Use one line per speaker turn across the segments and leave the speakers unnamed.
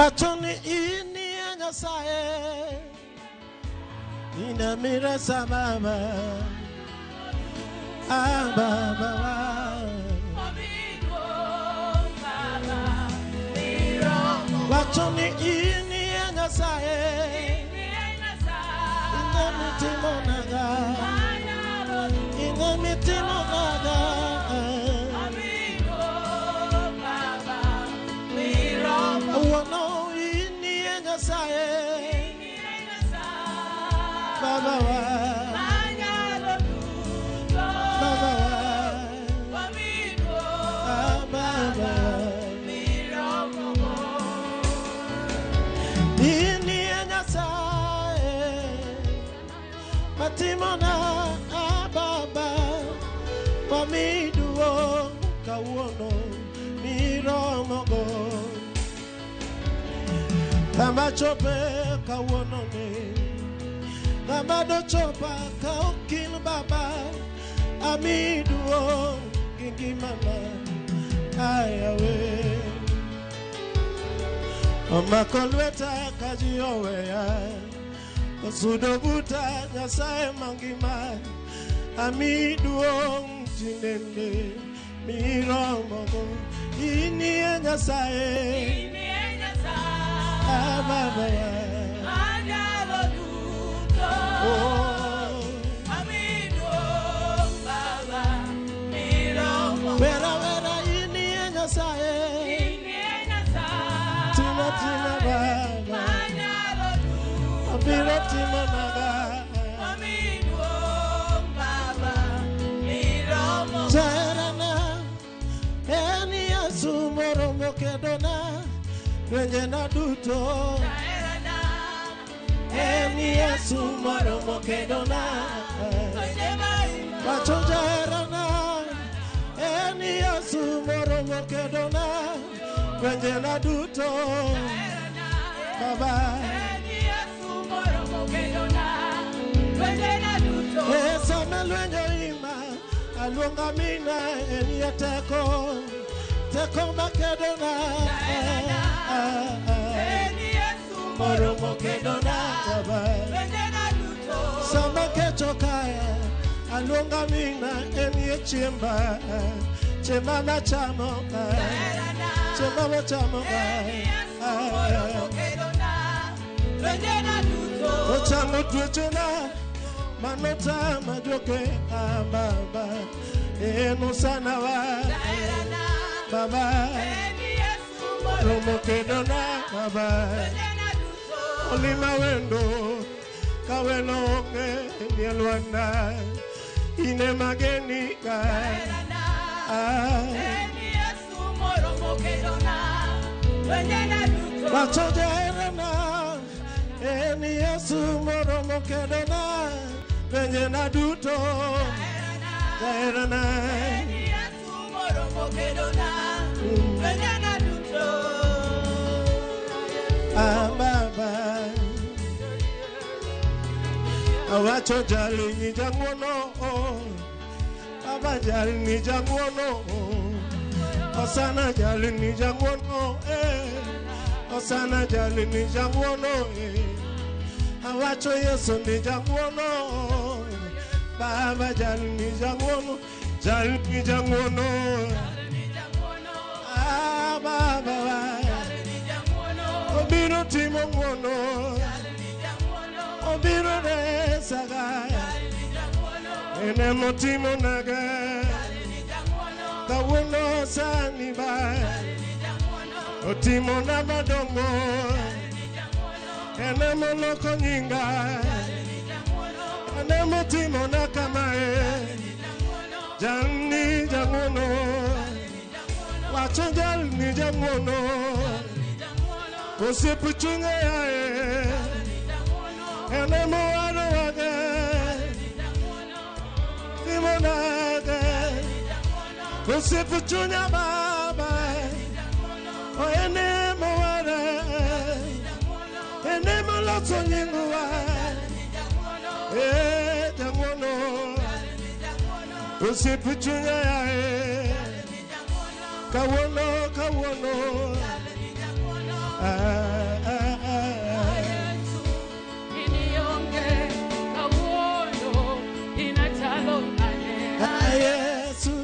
Wacho ni in e Nyasaye, in miresa baba, ah baba wa. Wacho ni in e Nyasaye, in mitimo naga, in mitimo naga. Wono in e Nyasaye, baba wa, baba wa, ah baba. In e Nyasaye, matimona ah baba, wamiduo kawuono miromogo. Kama chope kawuono ni, kama dochopa ka ok in baba, amiduo gi ngimana ayawe. Omako lweta ka ji oweya, osudo buta Nyasaye mangima, amiduong' tinende miromogo. In e Nyasaye, ah baba wa. Oh, wera wera in e Nyasaye, tina tina baba, obiro timo naga. Jaherana, en Yesu moromo kedona, lwenjena duto. En Yesu moromo kedona. Wacho jaherana, en Yesu moromo kedona, lwenjena duto. Baba, e sama lweny oima, aluonga mina en ye teko, teko makedona. Ah, ah, moromo kedona baba. Sama kech okaya, aluonga mina en ye chiemba, chiemba machamo, chiemba machamo. Ah, ah. Ochamo tuochena manotama joke, ah baba, en osana wa baba, romo kedona baba. Olima wendo kaweno onge nie lwanda, ine mageni ka. Ah. Wacho jaherana, en Yesu moromo kedona, lwenjena duto. Jaherana, ah baba. Awacho jali ni jang'wono, baba jali ni jang'wono, osana jali ni jang'wono, eh, osana jali ni jang'wono, eh. Awacho Yesu ni jang'wono, baba jali ni jang'wono, jali ni jang'wono, ah baba, obiro timo ng'wono, obiro resaga, ene motimo naga, kawuono sani ba, otimo na madongo, ene moloko nyinga, ene motimo na kamae, jalni jang'wono, wacho jalni jang'wono, osiep chunya yae, ene mowaro wage, timo nage, osiep chunya baba, o ene moware, ene moloso nyingwa, eh jang'wono, osiep chunya yae, kawuono kawuono, Yesu inionge kawuono nikora chalo nade. Yesu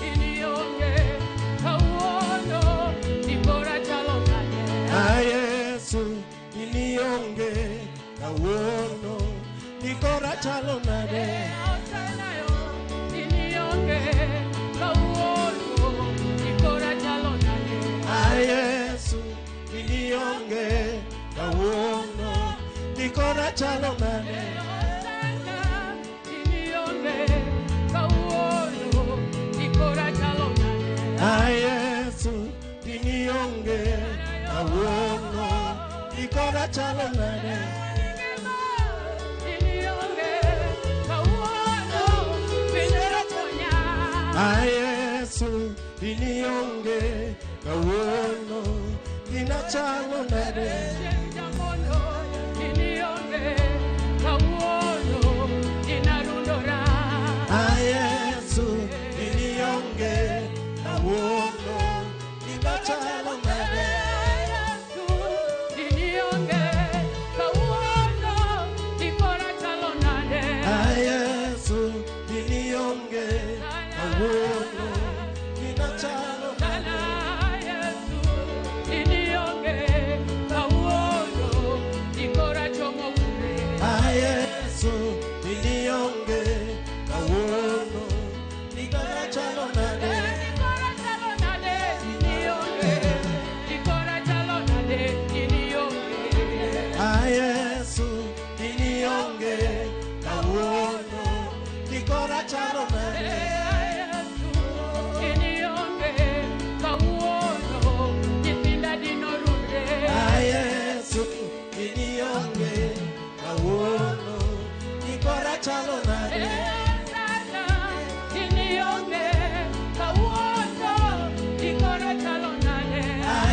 inionge kawuono nikora chalo nade. Yesu inionge kawuono nikora chalo nade. Yesu inionge kawuono nikora chalo nade. Yesu inionge kawuono inachalo nade. Yesu inionge kawuono inachalo nade. Yesu inionge kawuono inachalo nade. Yesu inionge kawuono nikora chalo nade. Yesu inionge kawuono nikora chalo nade. Yesu inionge kawuono nikora chalo nade.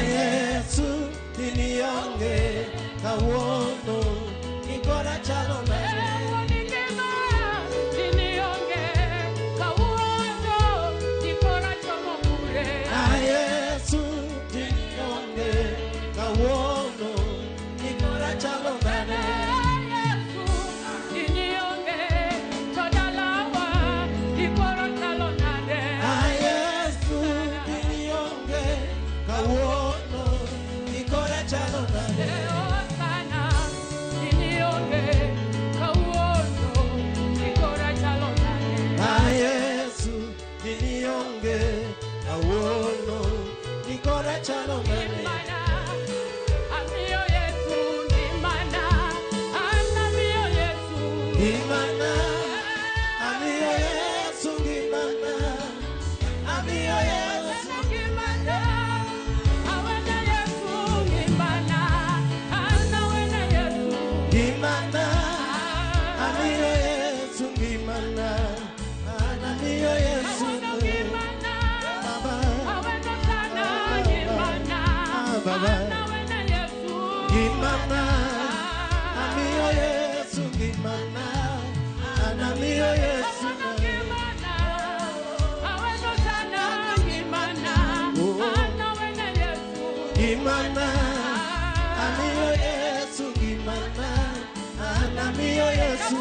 Yesu inionge kawuono nikora chalo nade. Yesu inionge kawuono nikora chalo nade. Yesu inionge kawuono nikora chalo nade. Yesu inionge kawuono nikora chalo nade. Ngimana, amiyo Yesu ngimana, amiyo Yesu
ngimana, awena Yesu ngimana, anawena Yesu
ngimana, amiyo Yesu ngimana, anamiyo Yesu
ngimana,
Baba,
awena sana ngimana,
Baba,
anawena Yesu
ngimana, amiyo Yesu ngimana, anamiyo Yesu
ngimana, awena sana ngimana, anawena Yesu
ngimana, amiyo Yesu ngimana, anamiyo Yesu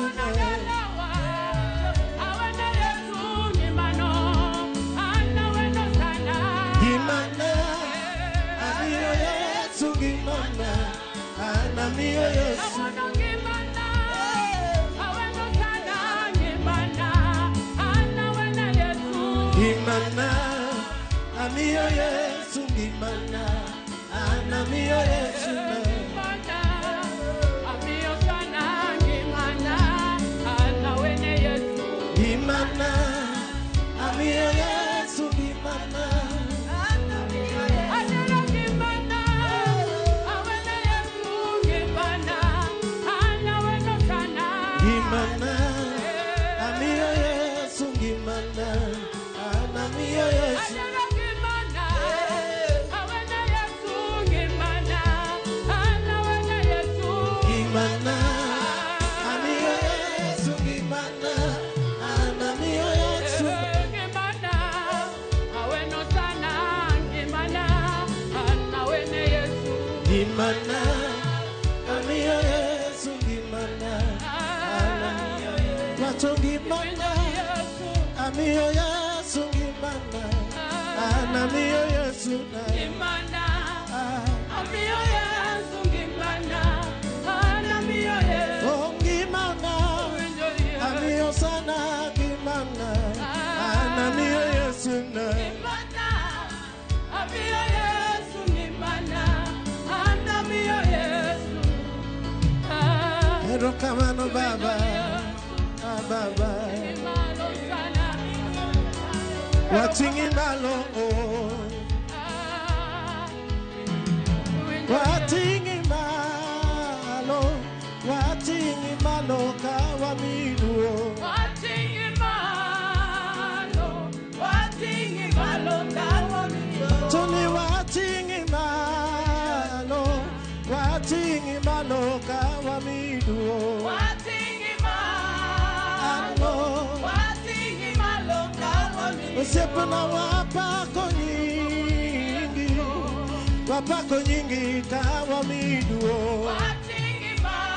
ngimana, amiyo Yesu ngimana, anamiyo Yesu ngimana, amiyo Yesu ngimana, anamiyo Yesu ngimana, amiyo Yesu ngimana, ngimana, amiyo Yesu ngimana, anamiyo Yesu
Ngimana,
Ngimana, amiyo Yesu ngimana. Wacho ngimana, amiyo Yesu ngimana. Anamiyo Yesu na.
Ngimana, amiyo Yesu ngimana. Anamiyo Yesu.
Oh, ngimana, amiyo sana ngimana. Anamiyo Yesu na.
Ngimana, amiyo Yesu ngimana. Anamiyo Yesu.
Erokamano Baba, ah, Baba.
Ngimalo sana.
Wating'i malo, oh. Wating'i malo, wating'i malo ka wamiduo.
Wating'i malo, wating'i malo ka wamiyo.
Tony wating'i malo, wating'i malo ka wamiduo.
Wating'i malo,
Alo,
wating'i malo ka wamiyo.
osiepna wapako nyingi, wapako nyingi ka wamiduo.
Wating'i malo,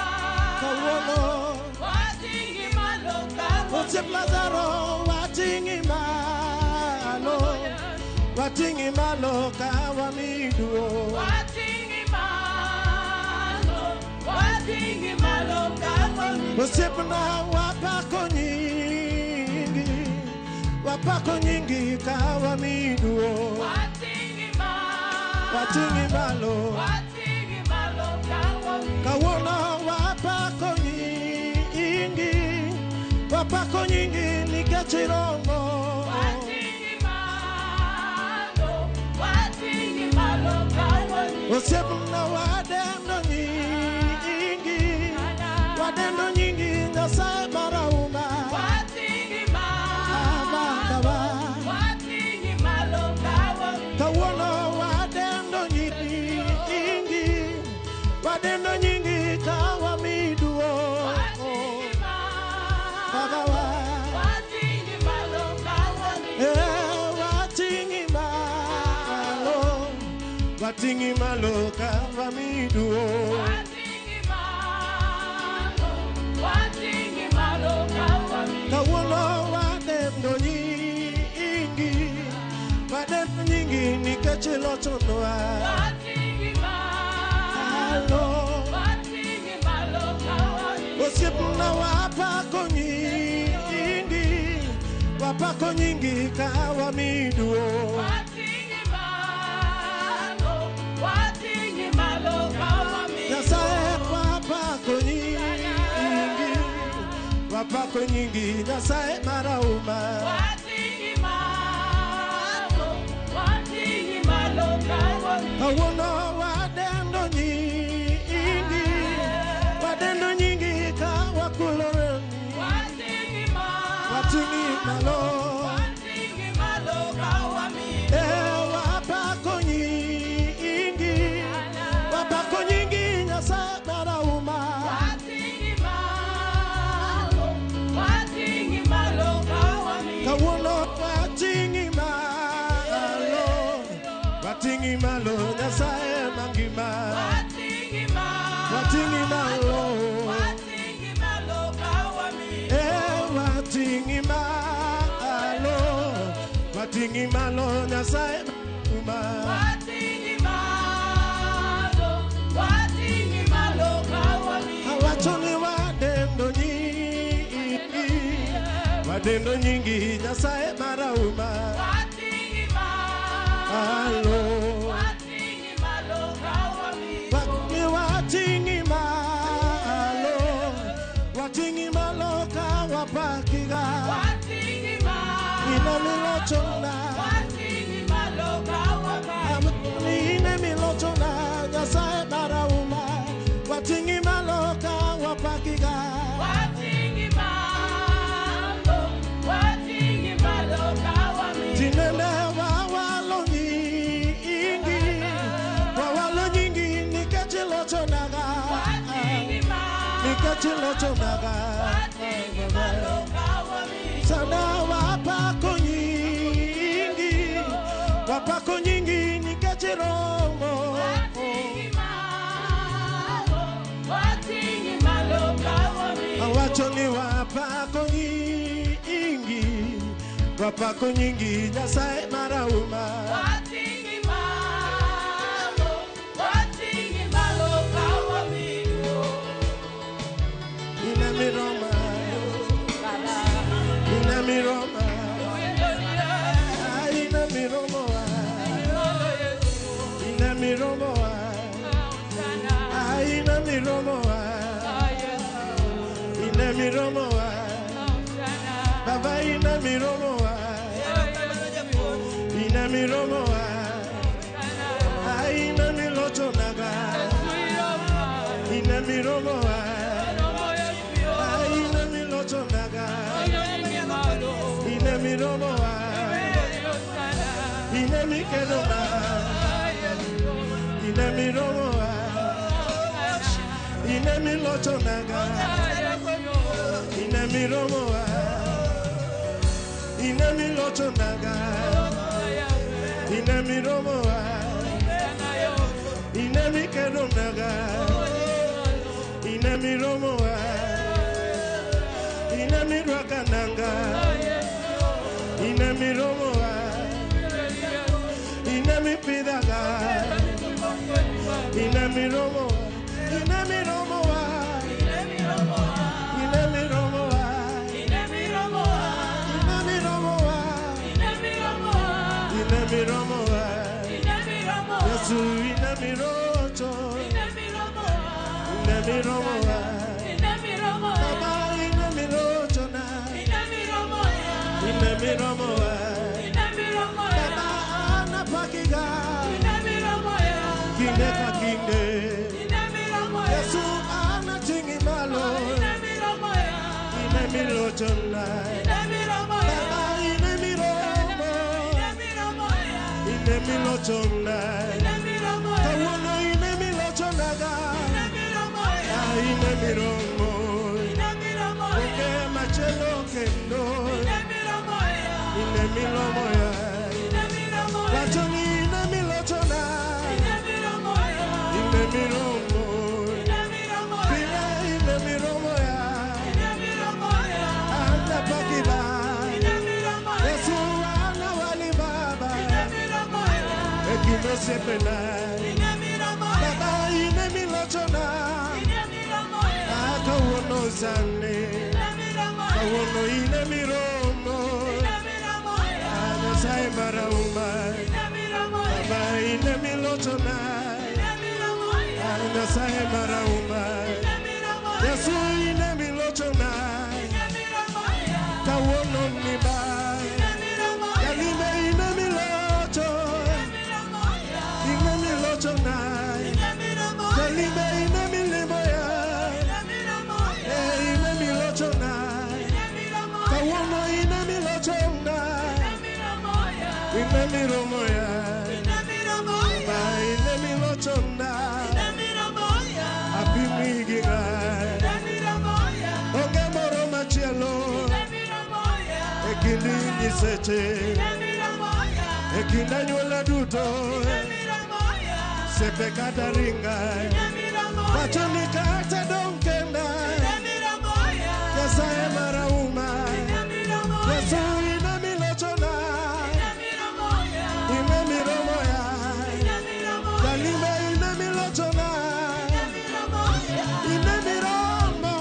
Kawuono,
wating'i malo ka
osiep
wamiyo.
Lazaro wating'i malo, wating'i malo ka wamiduo.
Wating'i malo, wating'i malo ka wamiyo.
Osiepna wapako nyingi, wapako nyingi ka wamiduo.
Wating'i malo,
Wating'i malo,
wating'i malo ka wamiyo.
kawuono wapako nyingi, wapako nyingi nikech iromo.
Wating'i malo, wating'i malo ka wamiyo.
Osiepna wadendo nyingi, wadendo nyingi Nyasaye marahuma.
Wating'i
Aba,
malo,
baba.
wating'i malo ka wamiyo.
Kawuono wadendo nyingi, wadendo nyingi ka wamiduo.
Wating'i
Baba
malo,
wa,
wating'i malo ka wamiyo.
eh, wating'i malo, wating'i malo ka wamiduo.
Wating'i malo, wating'i malo ka wamiyo.
Kawuono wadendo nyingi, wadendo nyingi nikech ilochonwa.
Wating'i malo,
Alo,
wating'i malo ka wamiyo.
osiepna wapako nyingi, wapako nyingi ka wamiduo.
Wating'i malo, wating'i malo ka wamiyo.
Nyasaye wapako nyingi, wapako nyingi Nyasaye marahuma.
Wating'i malo, wating'i malo ka wamiyo.
Kawuono wadendo nyingi, wadendo nyingi ka wakulore.
Wating'i malo,
Wating'i malo,
wating'i malo ka wamiyo.
eh, wapako nyingi, wapako nyingi Nyasaye marahuma.
Wating'i malo, wating'i malo ka wamiyo.
Kawuono wating'i malo, wating'i malo Nyasaye mangima.
Wating'i malo,
Wating'i malo,
wating'i malo ka wamiyo.
eh, wating'i malo, wating'i malo Nyasaye mangima.
Wating'i malo, wating'i malo ka wamiyo.
Awacho ni wadendo nyingi, wadendo nyingi Nyasaye marahuma.
Wating'i malo,
Malo,
wating'i malo ka wamiyo.
ni wating'i malo, wating'i malo ka wapakiga.
Wating'i malo,
Ine milochona,
wating'i malo ka wapaki.
ine milochona Nyasaye marahuma. Wating'i malo ka wapakiga.
Wating'i malo, wating'i malo ka wamiyo.
Tinende wawalo nyingi, wawalo nyingi nikech ilochonaga.
Wating'i malo,
Nikech ilochonaga.
wating'i malo ka wamiyo.
Sana wapako nyingi, wapako nyingi nikech iromo.
Wating'i malo,
Wacho ni wapako nyingi, wapako nyingi Nyasaye marauma.
Wating'i malo, wating'i malo ka wamiyo.
Ine miroma, ine miroma, ine miromo, ine miromo, ine miromo, ine miromo, Baba ine miromo, ine miromo, ine milocho naga, ine miromo, ine milocho naga, ine miromo, ine mikelona, ine miromo, ine milocho naga, ine miromo, ine milocho naga, ine miromo, ine mikelonaga, ine miromo, ine mirwakananga, ine miromo, ine mipidaga, ine miromo, ine miromo, ine miromo, ine miromo, ine miromo, Yesu ine mirocho, ine miromo, Baba ine mirocho na, ine miromo, Baba anapakiga, kinde ka kinde, Yesu anating'i malo, ine mirocho na, Baba ine miromo, ine milocho na, kawuono ine milocho naga, ine miromo, onge machielo kendo, ine miromo ya, wacho ni ine milocho na, ine miromo, pile ine miromo ya, anapakiba, Yesu ana wali baba, ekinde osiepena, Baba ine milocho na, kawuono sani, kawuono ine miromo, Nyasaye marauma, Baba ine milocho na, Nyasaye marauma, Yesu ine milocho na, kawuono ni ba, Jalime ine milocho, ine milocho na, Jalime ine milimo ya, ine milocho na, kawuono ine milocho na, ine miromo ya, Baba ine milocho na, apimi ginga, onge moro machielo, e kind nyiseche, e kind anyuola duto, sepe kata ringa, wacho ni kata dong' kenda, Nyasaye marauma, Yesu ine milocho na, ine miromo ya, Jalime ine milocho na, ine miromo,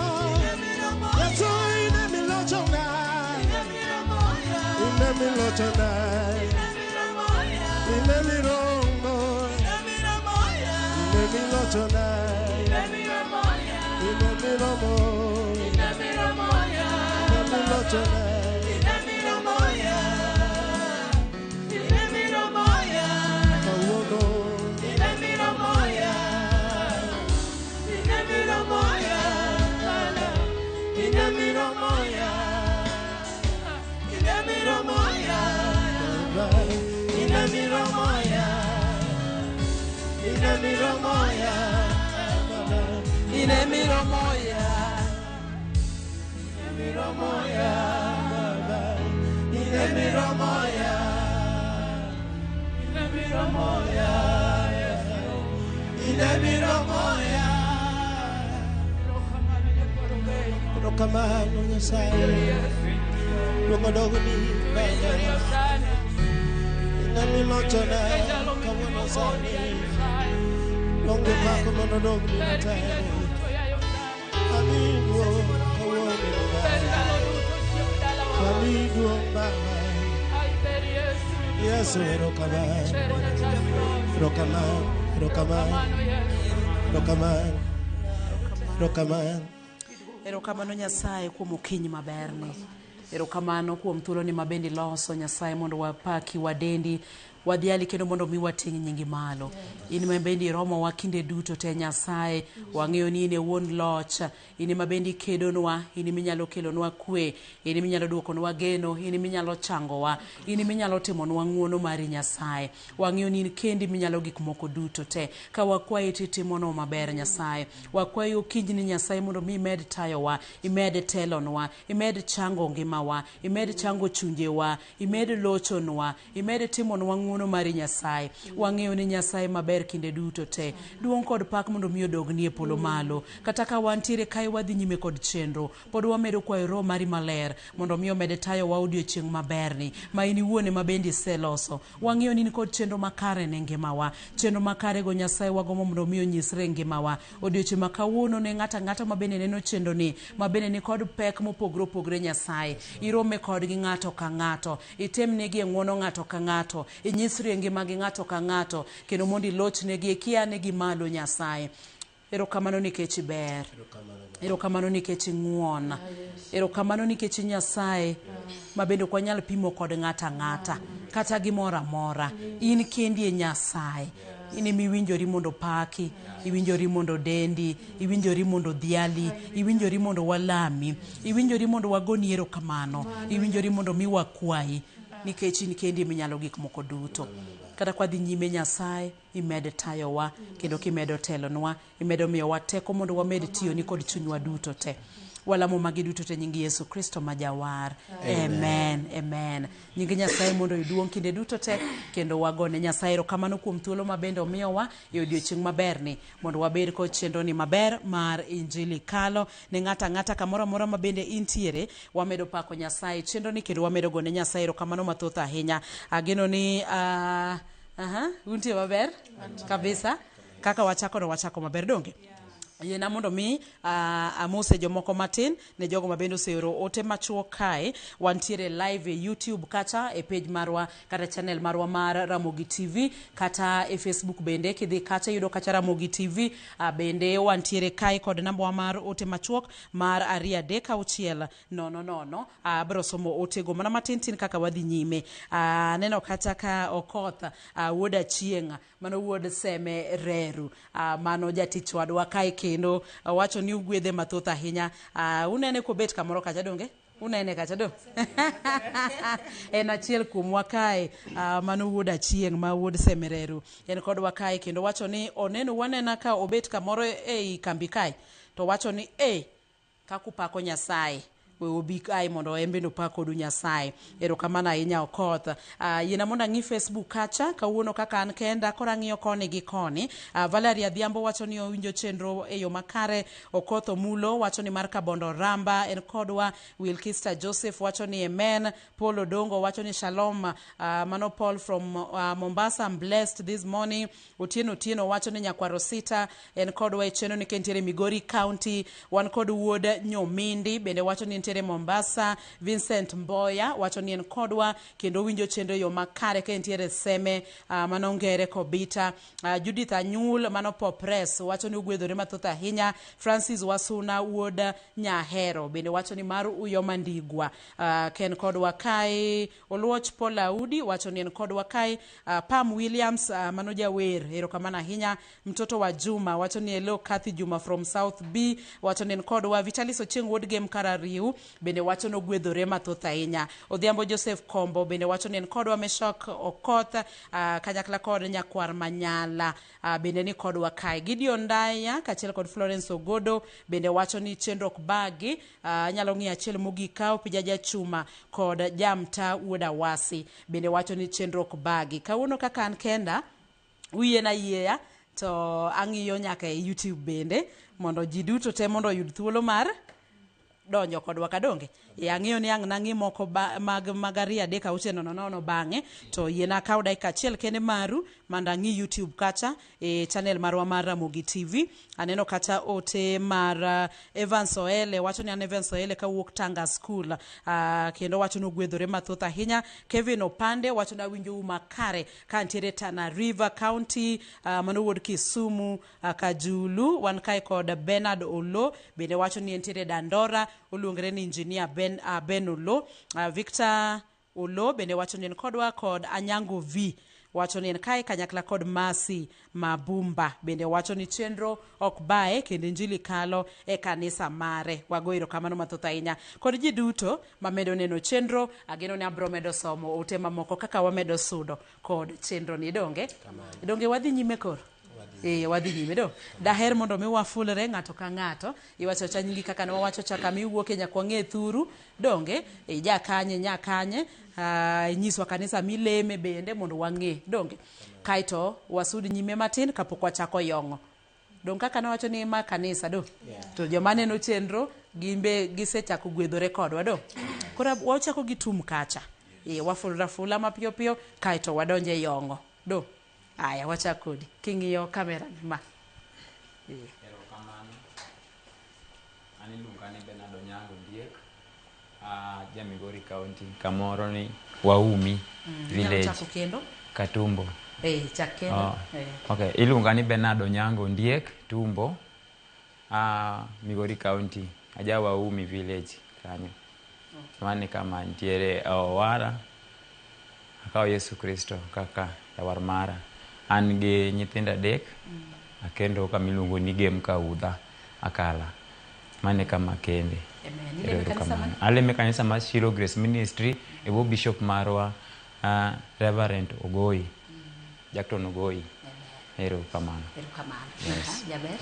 Yesu ine milocho na, ine milocho na, ine miromo, ine milocho na, ine miromo, ine milocho na. Kawuono Baba, ine miromo ya, ine miromo ya, Baba,
Ine miromo ya, ine miromo ya,
Baba,
ine miromo ya, ine miromo ya, Yesu.
Ine miromo ya. Erokamano Nyasaye. Duong' odogni Baba. Inami lochona kawuono sani. Duong' gi pak mondo odogni matek. Ami duong' kawuono Baba. Ami duong' Baba. Yesu erokamano. Erokamano. Erokamano. Erokamano. Erokamano.
Erokamano Nyasaye kuom okinyi maberni. Erokamano kuom thuoloni ma bende iloso Nyasaye mondo wapaki, wadendi, wadhiali kendo mondo mi wating' nyingi malo. In ma bende iromowa kinde duto te Nyasaye, wang'eyo ni in e wuon loch, in ema bende ikedonwa, in ema inyalo kelonwa kwe, in ema inyalo duokonwa geno, in ema inyalo changowa, in ema inyalo timonwa ng'uono mari Nyasaye. Wang'eyo ni in kendi minyalo gik moko duto te. Ka wakwayi titimonwa maber Nyasaye. Wakwayi okinyi Nyasaye mondo mi imed tayowa, imed telonwa, imed chango ngimawa, imed chango chunjewa, imed lochonwa, imed timonwa ng'uono mari Nyasaye. Wang'eyo ni Nyasaye maber kinde duto te. Duong' kod pak mondo mi odogni e polo malo. Kata ka wantiere kae wadhi nyime kod chenro, pod wamedo kwayo Roho mari maler mondo mi omed tayowa odiochieng' maberni ma in iwuon ema bende iseloso. Wang'eyo ni in kod chenro makare ne ngimawa. Chenro makare go Nyasaye wagombo mondo mi onyisre e ngimawa. Odiochieng' ma kawuono ne ng'ato ang'ata ma bende neno chenro ni, ma bende ni kod pek mopogore opogore Nyasaye. Irome kodgi ng'ato ka ng'ato. Itimnegi e ng'uono ng'ato ka ng'ato. Inyisri e ngimagi ng'ato ka ng'ato. Kendo mondo ilochnegi kianegi malo Nyasaye. Erokamano nikech iber. Erokamano nikech ing'uon. Erokamano nikech Nyasaye ma bende ok wanyal pimo kod ng'ato ang'ata kata gimoro amora. In kendi e Nyasaye. In ema iwinjori mondo paki, iwinjori mondo dendi, iwinjori mondo dhiali, iwinjori mondo walami, iwinjori mondo wagoni erokamano, iwinjori mondo mi wakwayi nikech in kendi ema inyalo gik moko duto. Kata kwadhi nyime Nyasaye, imed tayowa kendo kimedo telonwa, imedo miyowa teko mondo wamed tiyoni kod chunywa duto te. Walamo magi duto te nying Yesu Kristo ma jawar. Amen. Amen. Nying Nyasaye mondo oduong' kinde duto te kendo wagone Nyasaye erokamano kuom thuolo ma bende omiyowa e odiochieng' maberni mondo wabed kod chenro ni maber mar Injili Kalo ne ng'ato ang'ata kamoro amora ma bende intiere. Wamedo pako Nyasaye chenro ni kendo wamedo gone Nyasaye erokamano mathoth ahinya. Ageno ni untie maber kabisa kaka wachako no wachako maber donge? Yiena mondo mi amose jomoko matin ne jogo ma bende oseoro ote machuok kae. Wantiere live e YouTube kacha e page marwa kata channel marwa mar Ramogi TV kata e Facebook bende kidhi kacha iyudo kacha Ramogi TV. Bende wantiere kae kod namba wa mar ote machuok mar 2 3 6 0 0. Abiro somo otego mana matin tin kaka wadhi nyime. Aneno kacha ka Okoth wuod Achieng' mano wuod Seme Reru mano jatich wadwa kae kendo wacho ni ugwedhe mathoth ahinya. Unene kobet kamoro kacha donge? Unene kacha do? En achiel kuomwa kae mano wuod Achieng' ma wuod Semereru. En kodwa kae kendo wacho ni oneno wanena ka obet kamoro ei kambi kae to wacho ni kakupako Nyasaye we obi kae mondo en bende opak kodu Nyasaye. Erokamano ahinya Okoth. Yiena mondo ang'i Facebook kacha kawuono kaka an kenda koro ang'iyo koni gi koni. Valeria Adhiambo wacho ni owinjo chenro e yo makare. Okoth Omulo wacho ni mar Kabondo Ramba en kodwa. Wilkista Joseph wacho ni amen. Paul Odongo wacho ni shalom. Mano Paul from Mombasa, I'm blessed this morning. Otieno Otieno wacho ni Nyakwaro Sita en kodwa e chenro ni kentiere Migori County. Wan kod wuod Nyomindi bende wacho ni entiere Mombasa. Vincent Mboya wacho ni en kodwa kendo winjo chenro e yo makare ka entiere Seme mano Ngere Kobita. Judith Anyul mano Popres wacho ni ogwedhore mathoth ahinya. Francis Wasuna wuod Nyahero bende wacho ni mar Uyo Mandigwa ken kodwa kae. Oluoch Paul Audi wacho ni en kodwa kae. Pam Williams mano jawer, erokamano ahinya. Mtoto wa Juma wacho ni hello Kathy Juma from South B wacho ni en kodwa. Vitalis Ochieng wuod Gem Karariu bende wacho ni ogwedhore mathoth ahinya. Odhiambo Joseph Kombo bende wacho ni en kodwa. Meshak Okoth kanyakla kod Nyakwar Manyala bende ni kodwa kae. Gideon Ndaya kaachiel kod Florence Ogodo bende wacho ni chenro ok bagi. Anyalo ng'iyo achiel mogik ka Opija Jachuma kod Jamta wuod Awasi bende wacho ni chenro ok bagi. Kawuono kaka an kenda uyiena yieya to ang'iyo nyaka e YouTube bende mondo ji duto te mondo oyud thuolo mar donjo kodwa kadonge. E ang'eyo ni ang' nang'i moko ba, mag, mag ariyo adek auchiel nono nono bang'e to yiena akaw dakika achiel kende maru mondo ang'i YouTube kacha e channel marwa mar Ramogi TV. Aneno kacha ote mar Evans Oele wacho ni an Evans Oele kawuok Tanga School, kendo wacho ni ogwedhore mathoth ahinya. Kevin Opande wacho ni awinjou makare ka ntiere Tana River County, mano wuod Kisumu, Kajulu. Wan kae kod Bernard Olo bende wacho ni entiere Dandora, oluongre ni engineer Ben Olo. Victor Olo bende wacho ni en kodwa, kod Anyango V wacho ni en kae kanyakla kod Masi Mabumba bende wacho ni chenro ok bae kendo injili kalo e kanisa mare. Wago erokamano mathoth ahinya kod ji duto mamedo neno chenro. Ageno ni abro medo somo ote mamoko kaka wamedo sudo kod chenro ni. Donge donge wadhi nyime koro? E, wadhi nyime do. Daher mondo mi wafulre ng'ato ka ng'ato. Iwacho cha nyingi kaka ne wawacho cha kama iwuoke nyaka wang'e thuru. Donge ija kanye nya kanye, inyiswa kanisa mileme bende mondo wang'e. Donge kaeto wasud nyime matin kapok wachako yong'o. Dong kaka nawacho ni ma kanisa do. To joma neno chenro gimbe gisechako gwedhore kodwa do. Koro wachako gi tum kacha. E, wafulra fula mapiyo piyo kaeto wadonje yong'o. Do. Aya, wachak kodi. King'iyo kamera ni ma.
Erokamano. An iluonga ni Bernard Onyango Ondiek. Ja Migori County, kamoro ni Waumi
Inyalo
village,
chako kendo?
Katumbo.
Eh, chak kendo.
Oh, okay, iluonga ni Bernard Onyango Ondiek Tumbo, Migori County, aja Waumi village kanyo. Mano e kama ntiere owara. Akawo Yesu Kristo kaka jawar mara. An gi nyithindo adek, akendo kama iluongo ni Gem Kaudha, Akala. Mano e kama akende.
Amen. Ileme kanisa mane?
Aleme e kanisa mar Shiloh Grace Ministry e bwo bishop marwa, Reverend Ogoi. Jackton Ogoi. Erokamano.
Erokamano.
Yes.
Aha, jaber.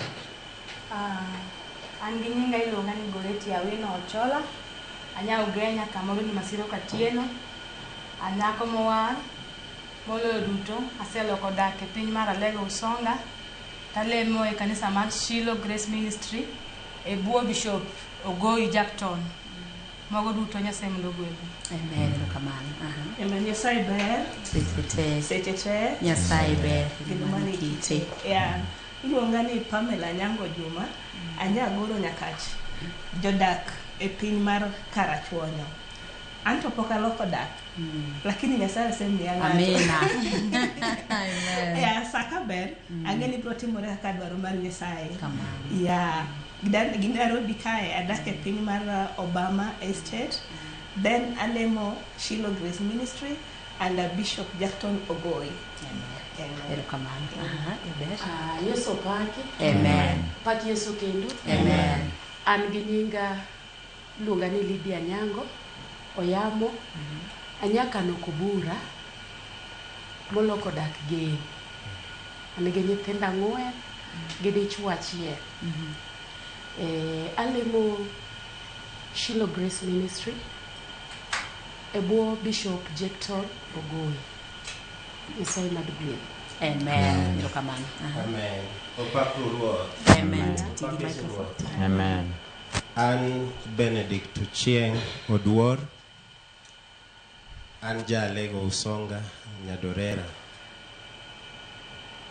An gi nyinga iluonga ni Goreti Awino Ochola. Anya Ugenya kamoro ni Masiro Katieno. Anyako mowar moloyo duto aseloko dak e piny mar Alego Usonga. Talemo e kanisa mar Shiloh Grace Ministry e bwo Bishop Ogoi Jackton. Mago duto Nyasaye mondo ogwedhu.
Amen. Erokamano. Aha.
Amen. Nyasaye ber
Seche te.
seche te.
Nyasaye ber.
Kendo mano e
kite.
Yeah. Iluonga ni Pamela Nyango Juma. Anya Goro Nyakach. Jodak e piny mar Karachuonyo. An to pok aloko dak. Lakini Nyasaye osemiya ng'ato.
Amina. Amen.
Yeah, saka ber. Ang'e ni biro timore kaka dwaro mar Nyasaye.
Kamano.
Yeah. Gi Nairobi kae adak e piny mar Obama Estate. Then alemo Shiloh Grace Ministry under Bishop Jackton Ogoi. Amen.
Erokamano. Aha, jaber.
Ah, Yesu opaki.
Amen.
Pak Yesu kendo.
Amen.
An gi nyinga iluonga ni Lydia Nyango Oyamo. Anyakano Kobura moloko dak Gem. An gi nyithindo ang'wen gi dichuo achiel. Alemo Shiloh Grace Ministry e bwo Bishop Jackton Ogoi. Nyasaye mad gwedhu.
Amen. Erokamano. Aha.
Amen. Opak Ruoth.
Amen. Ti
Opak
gi
Yesu
microphone.
Ruoth.
Amen.
An Benedict Ochieng Oduor. An ja Alego Usonga, Nyadorera.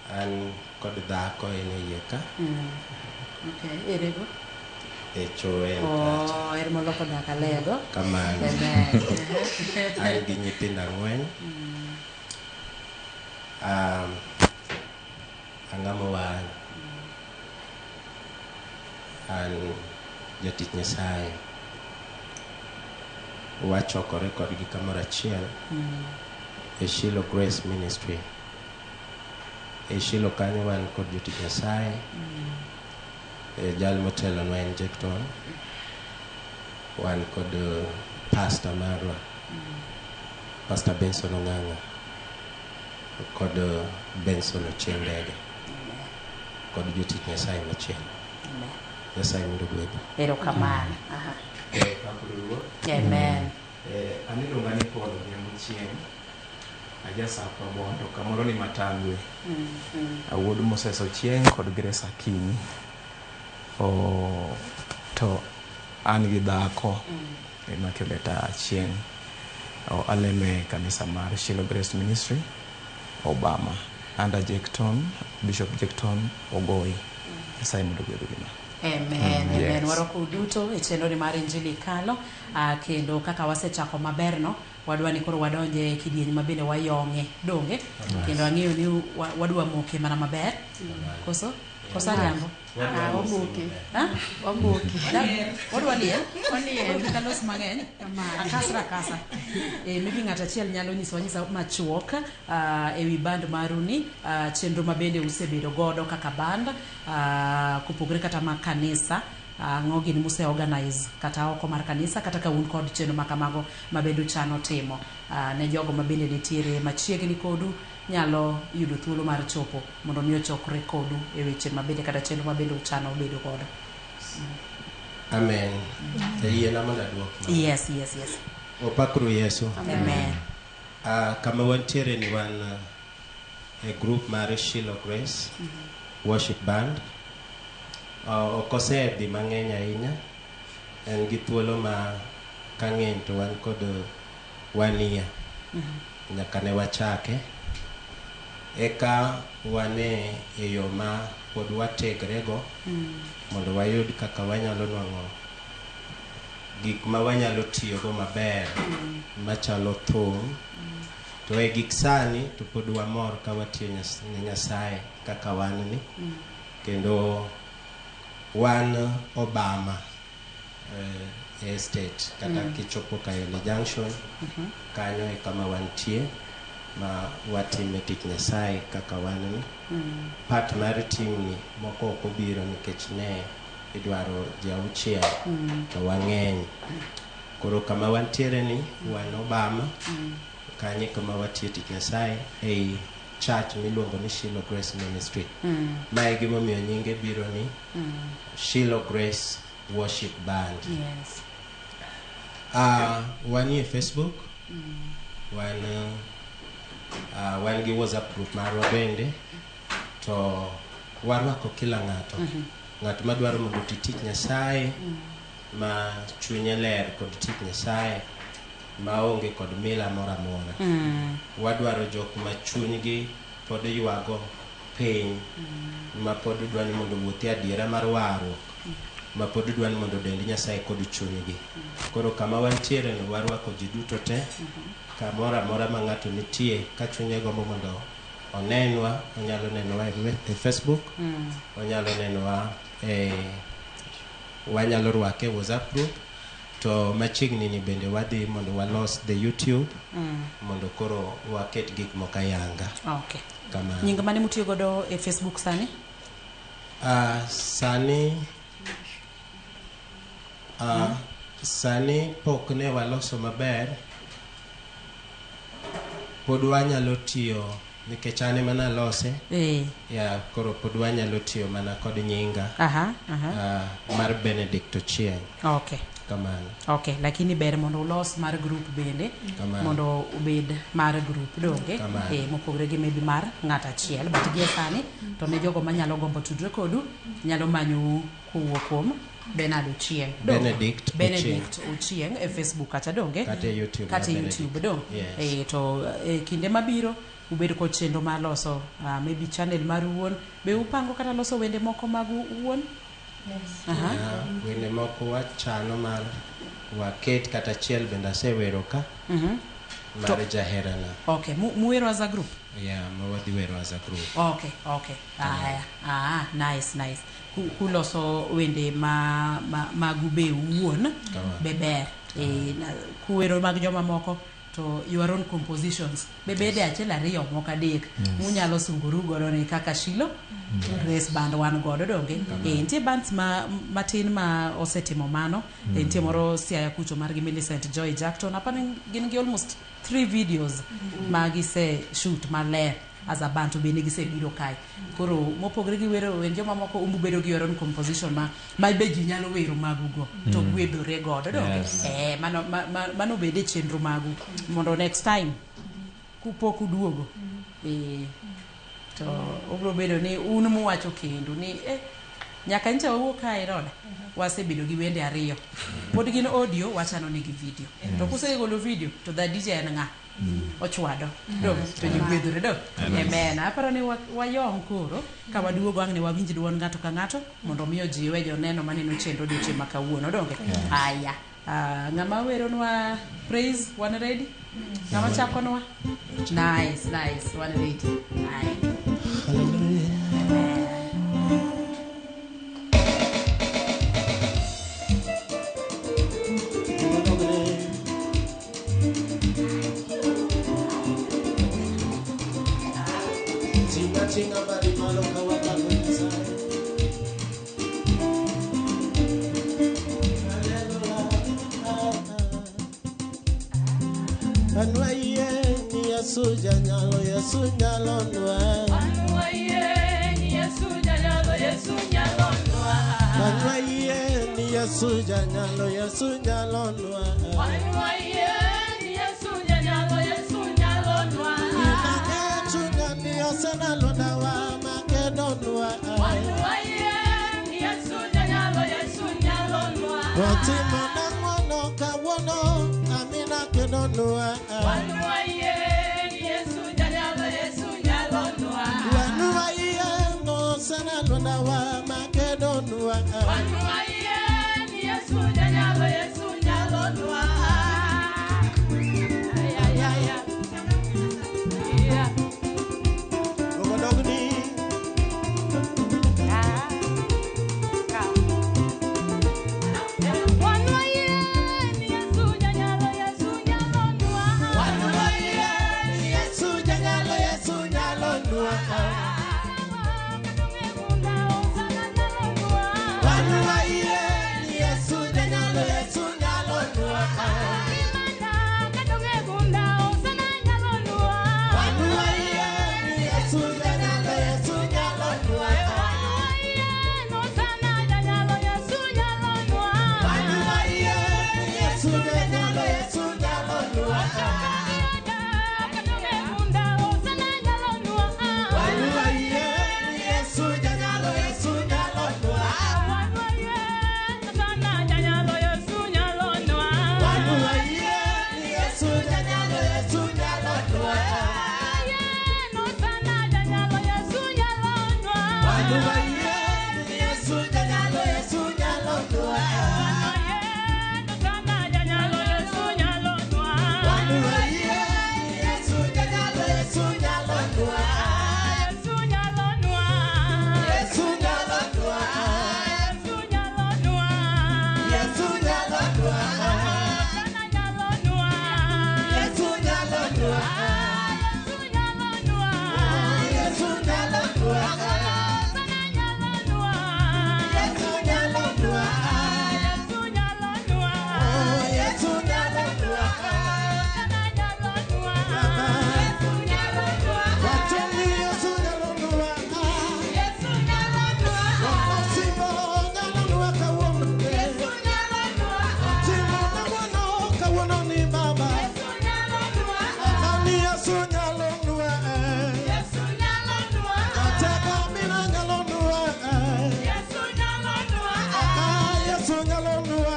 An kod dhako en e iye ka,
Okay, erego.
e cho en kacha.
Oh, er moloko dak Alego.
Kamano.
Amen.
An gi nyithindo ang'wen. Ang'amo wang'. An jatich Nyasaye. Wachokore kodgi kamoro achiel e Shiloh Grace Ministry. E Shiloh kanyo wan kod jotich Nyasaye. E jal motelonwa en Jackton. Wan kod pastor marwa, Pastor Benson Ong'ang'a kod Benson Ochieng Ndege kod jotich Nyasaye machielo.
Amen.
Nyasaye mondo ogwedhu.
Erokamano. Aha.
Pak Ruoth.
Amen.
An iluonga ni Paul Odhiambo Chieng'. Aja Sakwa Bondo, kamoro ni Matangwe. Awuod Moses Ochieng' kod Grace Akinyi. To An gi dhako Immaculate Achieng. Alemo e kanisa mar Shiloh Grace Ministry, Obama, under Jecton, Bishop Jecton Ogoi. Nyasaye mondo ogwedhu gima.
Amen, amen.
Yes.
Warwako duto e chenro ni mar Injili Kalo, kendo kaka wasechako maberno, wadwa ni koro wadonje e kidieny ma bende wayong'e, donge? Kendo ang'eyo ni wadwa moke mana maber. Koso? Koso ariambo?
Ah, wamoke.
Ha?
Wamoke.
Wadwa liel?
Waliel.
Kik alos mang'eny. Akasra akasa. Maybe ng'ato achiel nyalo nyiso anyisa machuok ewi band maru ni, chenro ma bende usebedo godo kaka band, kopogore kata ma kanisa, ang'o gini muse organize kata oko mar kanisa, kata ka un kod chenro ma kamago ma bende uchano timo, ne jogo ma bende nitiere machiegni kodu nyalo yudo thuolo mar chopo mondo mi ochokre kodu e weche ma bende kata chenro ma bende uchano bedo godo.
Amen. Yiena mondo aduok ma.
Yes.
Opakuru Yesu.
Amen.
Kama wantiere ni wan e group mar Shiloh Grace Worship Band. Ok osedhi mang'eny ahinya. En gi thuolo ma ka ng'eny to wan kod 1 year. Nyaka ne wachake. Eka wane e yo ma pod wategrego mondo wayud kaka wanyalo nwang'o gik ma wanyalo tiyogo maber machalo thum. To e gik sani to pod wamor ka watiyo ne Nyasaye kaka wan ni. Kendo wan Obama Estate kata kichopo Kayole Junction, kanyo e kama wantie ma watime tich Nyasaye kaka wan ni. Part mar team ni moko ok obiro nikech ne idwaro ji 6 to wang'eny. Koro kama wantiere ni wan Obama, kanyo e kama watiye tich Nyasaye ei church miluongo ni Shiloh Grace Ministry. Mae e gimomiyo nyinge biro ni Shiloh Grace Worship Band. Wanie Facebook, wan gi WhatsApp group marwa bende, to warwako kila ng'ato. Ng'at madwaro mondo oti tich Nyasaye, ma chunye ler kod tich Nyasaye, maonge kod mila moro amora. Wadwaro jok ma chunygi pod ywago piny, ma pod dwa ni mondo owuothi e adiera mar warruok, ma pod dwa ni mondo odend Nyasaye kod chunygi. Koro kama wantiere no warwako ji duto te, kamoro amora ma ng'ato nitie, ka chunye gombo mondo onenwa, onyalo nenowa e Facebook, onyalo nenowa e wanyalo rwake e WhatsApp group, to machiegni ni bende wadhi mondo walos the YouTube mondo koro waket gik moko ayanga. Kamano.
Nying mane mutiyo godo e Facebook sani?
Sani pok ne waloso maber, pod wanyalo tiyo nikech an ema nalose. Ya, koro pod wanyalo tiyo mana kod nyinga
Aha, aha.
Mar Benedict Ochieng. Kamano.
Okay, lakini ber mondo ulos mar group bende.
Kamano.
Mondo obed mar group, donge?
Kamano.
Mopogore gi maybe mar ng'ato achiel. But gie sani to ne jogo manyalo gombo tudre kodu nyalo manyou kowuok kuom Bernard Ochieng. Donge?
Benedict
Benedict Ochieng e Facebook kacha, donge?
Kata e YouTube
Kata e
mar
YouTube,
Benedict.
dong.
Yes.
To kinde mabiro ubed kod chenro mar loso maybe channel mar wuon. Be upango kata loso wende moko mag wuon?
Yes.
Aha.
Ya, wende moko wachano mar waket, kata achiel bende asewero ka mar jaherana.
Okay, muwero as a group?
Ya, ma wadhi wero as a group.
Okay. Aya. Ah, nice. Kuloso wende ma magu be wuon
Kamano.
be ber. Kuwero mag joma moko to your own compositions be bede achiel, ariyo, moko adek munyalo sungoru godo ni kaka Shiloh Grace Band wan godo, donge? Nitie bands ma matin ma osetimo mano. Nitie moro Siaya kucho margi Millicent Joy Jackton, apani gin gi almost three videos ma gise shoot maler as a band, to bende gisebiro kae. Koro mopogore gi wero wend jomamoko, umbu bedo gi your own composition ma be ji nyalo wero magugo to gwedhore godo, donge?
Yes.
Mano bede chenro magu mondo next time kupok uduogo, to obiro bedo ni un muwacho kendo ni. Nyaka ncha wawuok kae Roda, wasebedo gi wende ariyo. Pod gin audio, wachano negi video. To kusegolo video, to the DJ en ng'a? Ochwado. Do, to ji gwedhore do. Amen. Aparo ni wayong koro, ka waduogo ang' ne wawinj duond ng'ato ka ng'ato, mondo mi ojiwe joneno maneno chenro odiochieng' ma kawuono. Donge? Aya. Ng'ama weronwa praise, wan ready? Ng'ama chakonwa? Nice, nice, wan ready. Aya.
Hallelujah. Tinga tinga badi malo kawapako Nyasaye. Anwaye ni Yesu janyalo, Yesu nyalonwa. Anwaye ni Yesu janyalo, Yesu nyalonwa. Imakechunya ni osenalonwa makedonwa. Otimo nang'wono kawuono, amina kedonwa. Wanwaye nosenalonwa makedonwa. Ogodogni. Yesu janyalo, Yesu nyalonwa. Wanwaye Yesu janyalo, Yesu nyalonwa. Wanwaye Yesu janyalo, Yesu nyalonwa. Wanwaye Yesu janyalo, Yesu nyalonwa. Wanwaye Yesu janyalo, Yesu nyalonwa. Wanwaye Yesu janyalo, Yesu nyalonwa. Wanwaye Yesu janyalo, Yesu nyalonwa. Wanwaye Yesu janyalo, Yesu nyalonwa. Yesu nyalonwa. Yesu nyalonwa. Yesu nyalonwa. Yesu nyalonwa. Yesu nyalonwa. Yesu nyalonwa. Wacheni Yesu nyalonwa. Wasimbo nyalonwa kawuono. Timo nang'wono kawuono ni Baba. Amani Yesu nyalonwa. Ateka mina nyalonwa. Ah, Yesu nyalonwa.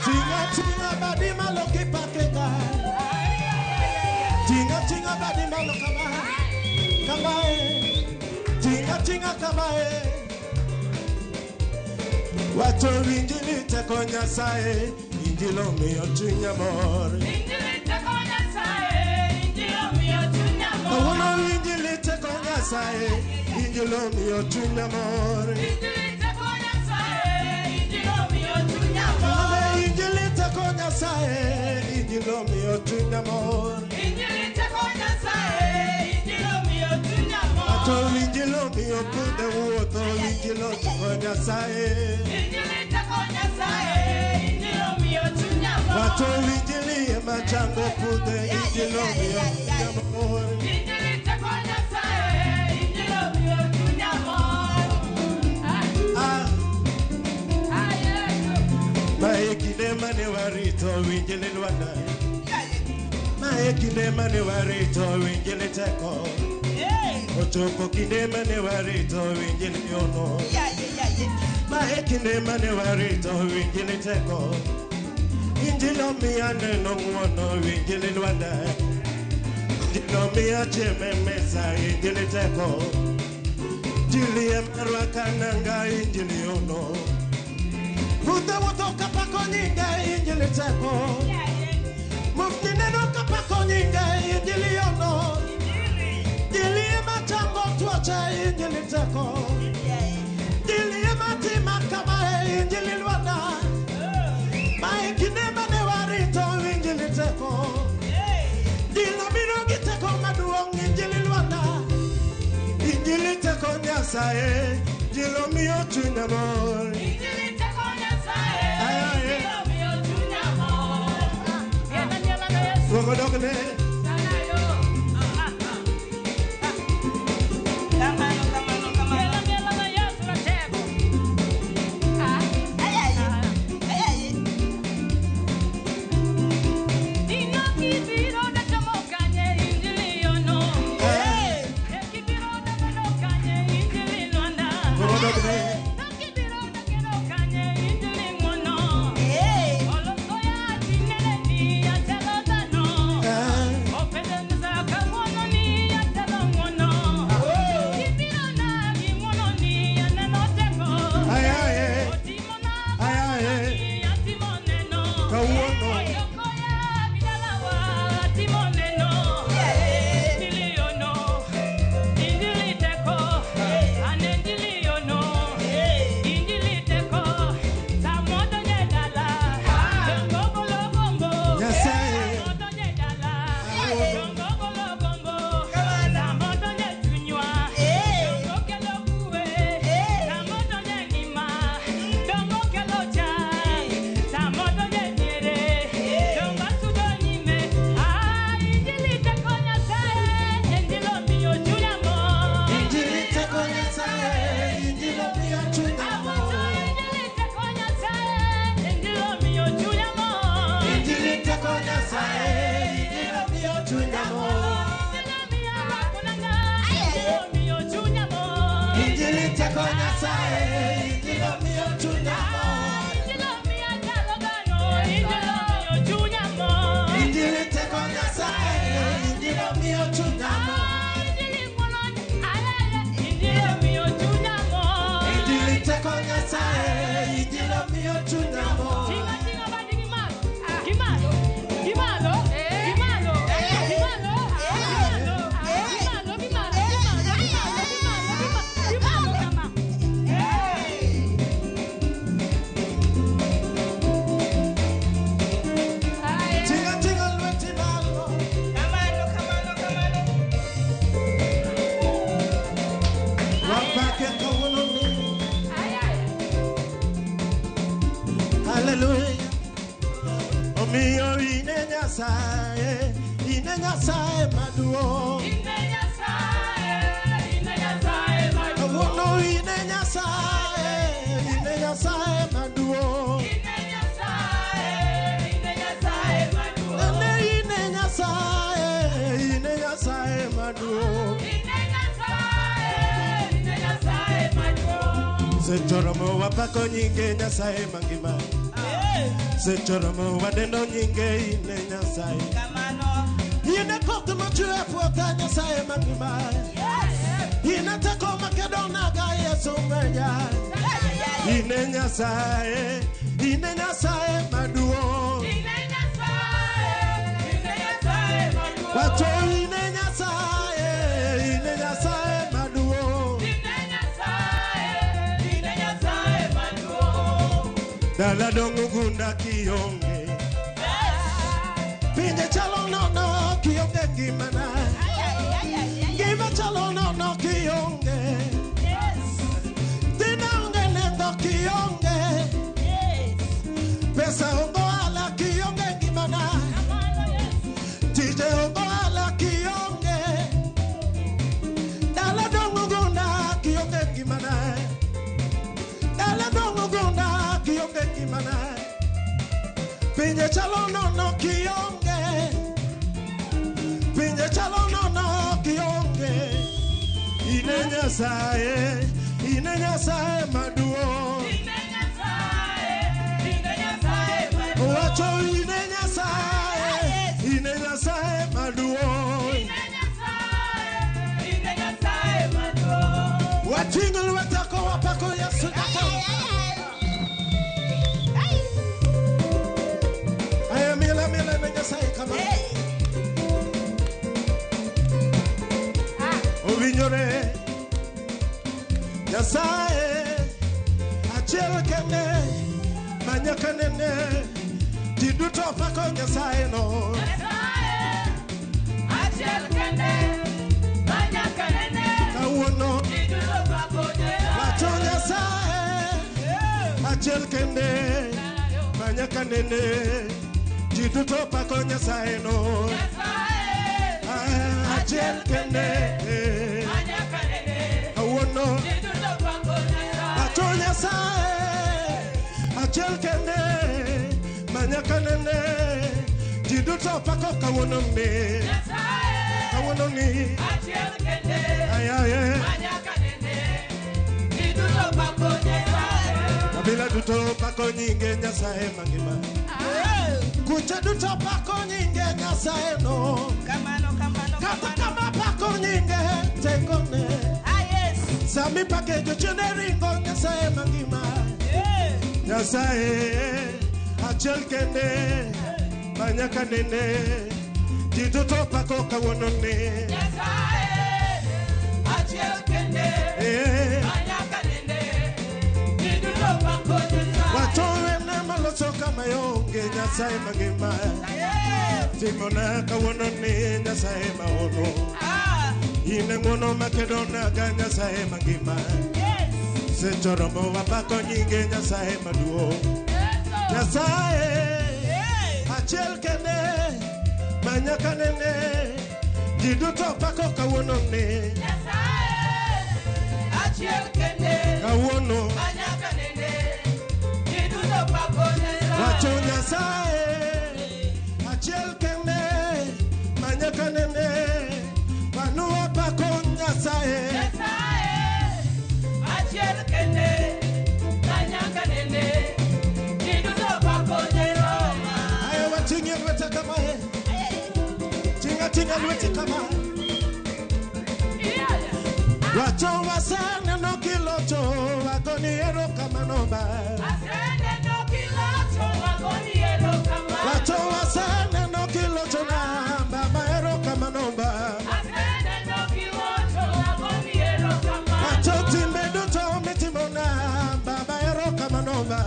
Tinga tinga badi malo kipakega. Tinga tinga badi malo kama. Kamae. Tinga tinga kamae. Wacho injili teko Nyasaye, injili omiyo chunya mor. Kawuono injili teko Nyasaye, injili omiyo chunya mor. Kawuono injili teko Nyasaye, injili omiyo chunya mor. Wacho injili omiyo punde wuotho, injili teko Nyasaye. Wacho injili ema chango punde, injili omiyo chunya mor. Ah, ma e kinde mane warito injili lwanda. Ma e kinde mane warito injili teko. Ochopo kinde mane warito injili yono. Ma e kinde mane warito injili teko. Injili omiya neno ng'uono injili lwanda. Injili omiya chiemo e mesa injili teko. Injili ema rwaka nanga injili yono. Ruthe wuotho kapako nyinge injili teko. Mufti neno kapako nyinge injili yono. Injili ema chango tuoche injili teko. Injili ema tima kamae injili lwanda. Ma e kinde mane warito injili teko. Injili obiro gi teko maduong' injili lwanda. Injili teko Nyasaye, injili omiyo chunya mor. Ay, ay, ay. Duogo dogne.
Kamano, kamano, kamano.
Duogo dogne. Eh. Ay, ay, ay. Ay, ay, ay. Kawuono. Nyasaye. Injili teko Nyasaye, injili omiyo chunya mor. Injili teko Nyasaye, injili omiyo chunya mor. Injili teko Nyasaye, injili omiyo chunya mor. Injili teko Nyasaye, injili omiyo chunya mor. Injili teko Nyasaye, injili omiyo chunya mor. Tinga tinga lweti malo.
Kamano, kamano, kamano.
Wapake kawuono ni. Hallelujah. Omiyo ine Nyasaye, ine Nyasaye maduong'. Kawuono ine Nyasaye, ine Nyasaye maduong'. Nene ine Nyasaye, ine Nyasaye maduong'. Sechoromo wapako nyinge Nyasaye mangima. Sechoromo wadendo nyinge ine Nyasaye.
Kamano.
Ine koth machwe e puotha Nyasaye mangima. Ine teko makedo naga Yesu menya. Ine Nyasaye, ine Nyasaye maduong'. Wacho ine Nyasaye, ine Nyasaye maduong'. Dala dong' ogunda kionge. Pinje chalo nono kionge ngimana. Ngima chalo nono kionge. Dina onge lendo kionge. Pesa ongo ala kionge ngimana. Tije ongo ala kionge. Dala dong' ogunda kionge ngimana. Dala dong' ogunda kionge ngimana. Pinje chalo nono kionge. Pinje chalo nono kionge.
Ine Nyasaye, ine Nyasaye maduong'. Wacho ine Nyasaye, ine Nyasaye maduong'. Wating'o lweta kowapako Yesu nyaka. Aya miel amiela ne Nyasaye kama. Owinjore Nyasaye achiel kende ma nyaka nene ji duto pako Nyasaye no. Kawuono wacho Nyasaye achiel kende ma nyaka nene ji duto pako Nyasaye no. Achiel kende kawuono wacho Nyasaye achiel kende ma nyaka nene ji duto pako kawuono ni kawuono ni ay ay ay. Kabila duto pako nyinge Nyasaye mangima. Kucha duto pako nyinge Nyasaye no.
Kamano, kamano,
Kata
kamano.
kama pako nyinge tekone.
Ah, yes.
Sami pake jochiende ringo Nyasaye mangima. Nyasaye achiel kende ma nyaka nene ji duto pako kawuono ni. Eh. Wacho wene maloso kama onge Nyasaye mangima. Timona kawuono ni Nyasaye maono. In e ng'wono makedona ga Nyasaye mangima. Seche romo wapako nyinge Nyasaye maduong'. Nyasaye achiel kende ma nyaka nene ji duto pako kawuono ni. Kawuono wacho Nyasaye achiel kende ma nyaka nene wanu wapako Nyasaye. Ayo wating'e lwete kamae. Tinga tinga lwete kama. Wacho waseneno kilocho wagoni erokamano ba. Wacho waseneno kilocho na baba erokamano ba. Wacho timbe duto mitimo na baba erokamano ba.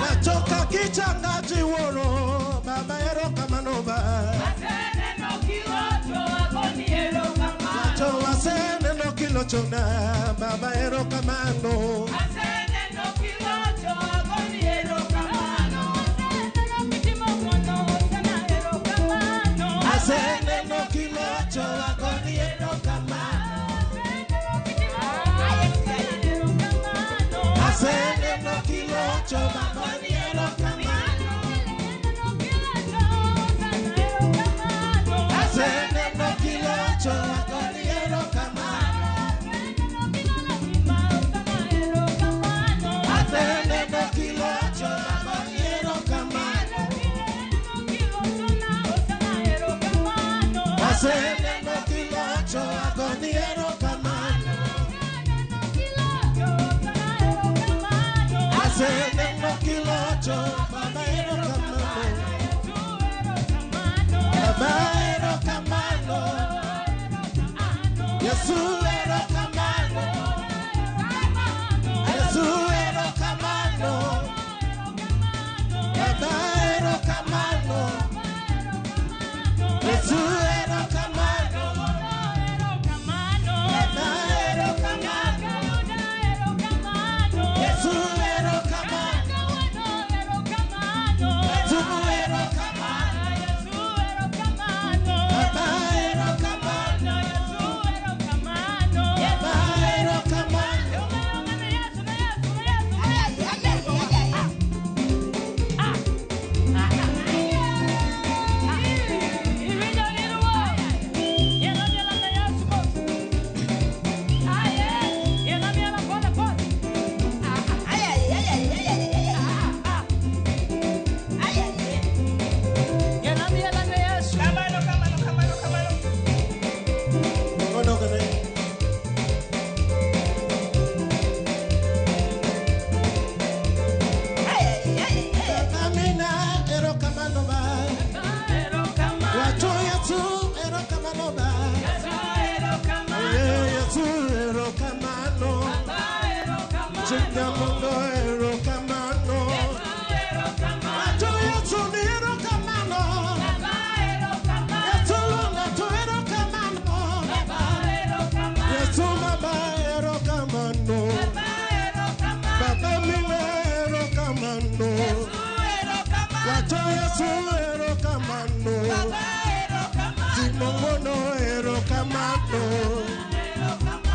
Wacho kakichanga jiwuoro baba erokamano ba. Wacho waseneno kilocho na baba erokamano. Aseneno kilocho agoni erokamano. Aseneno kilocho agoni erokamano. Aseneno kilocho agoni erokamano. Aseneno kilocho agoni erokamano. Aseneno kilocho agoni erokamano. Aseneno kilocho baba erokamano. Baba erokamano. Yesu erokamano. Yesu erokamano. Baba erokamano. Yesu erokamano. Baba erokamano. Yesu erokamano. Yesu erokamano. Baba erokamano. Baba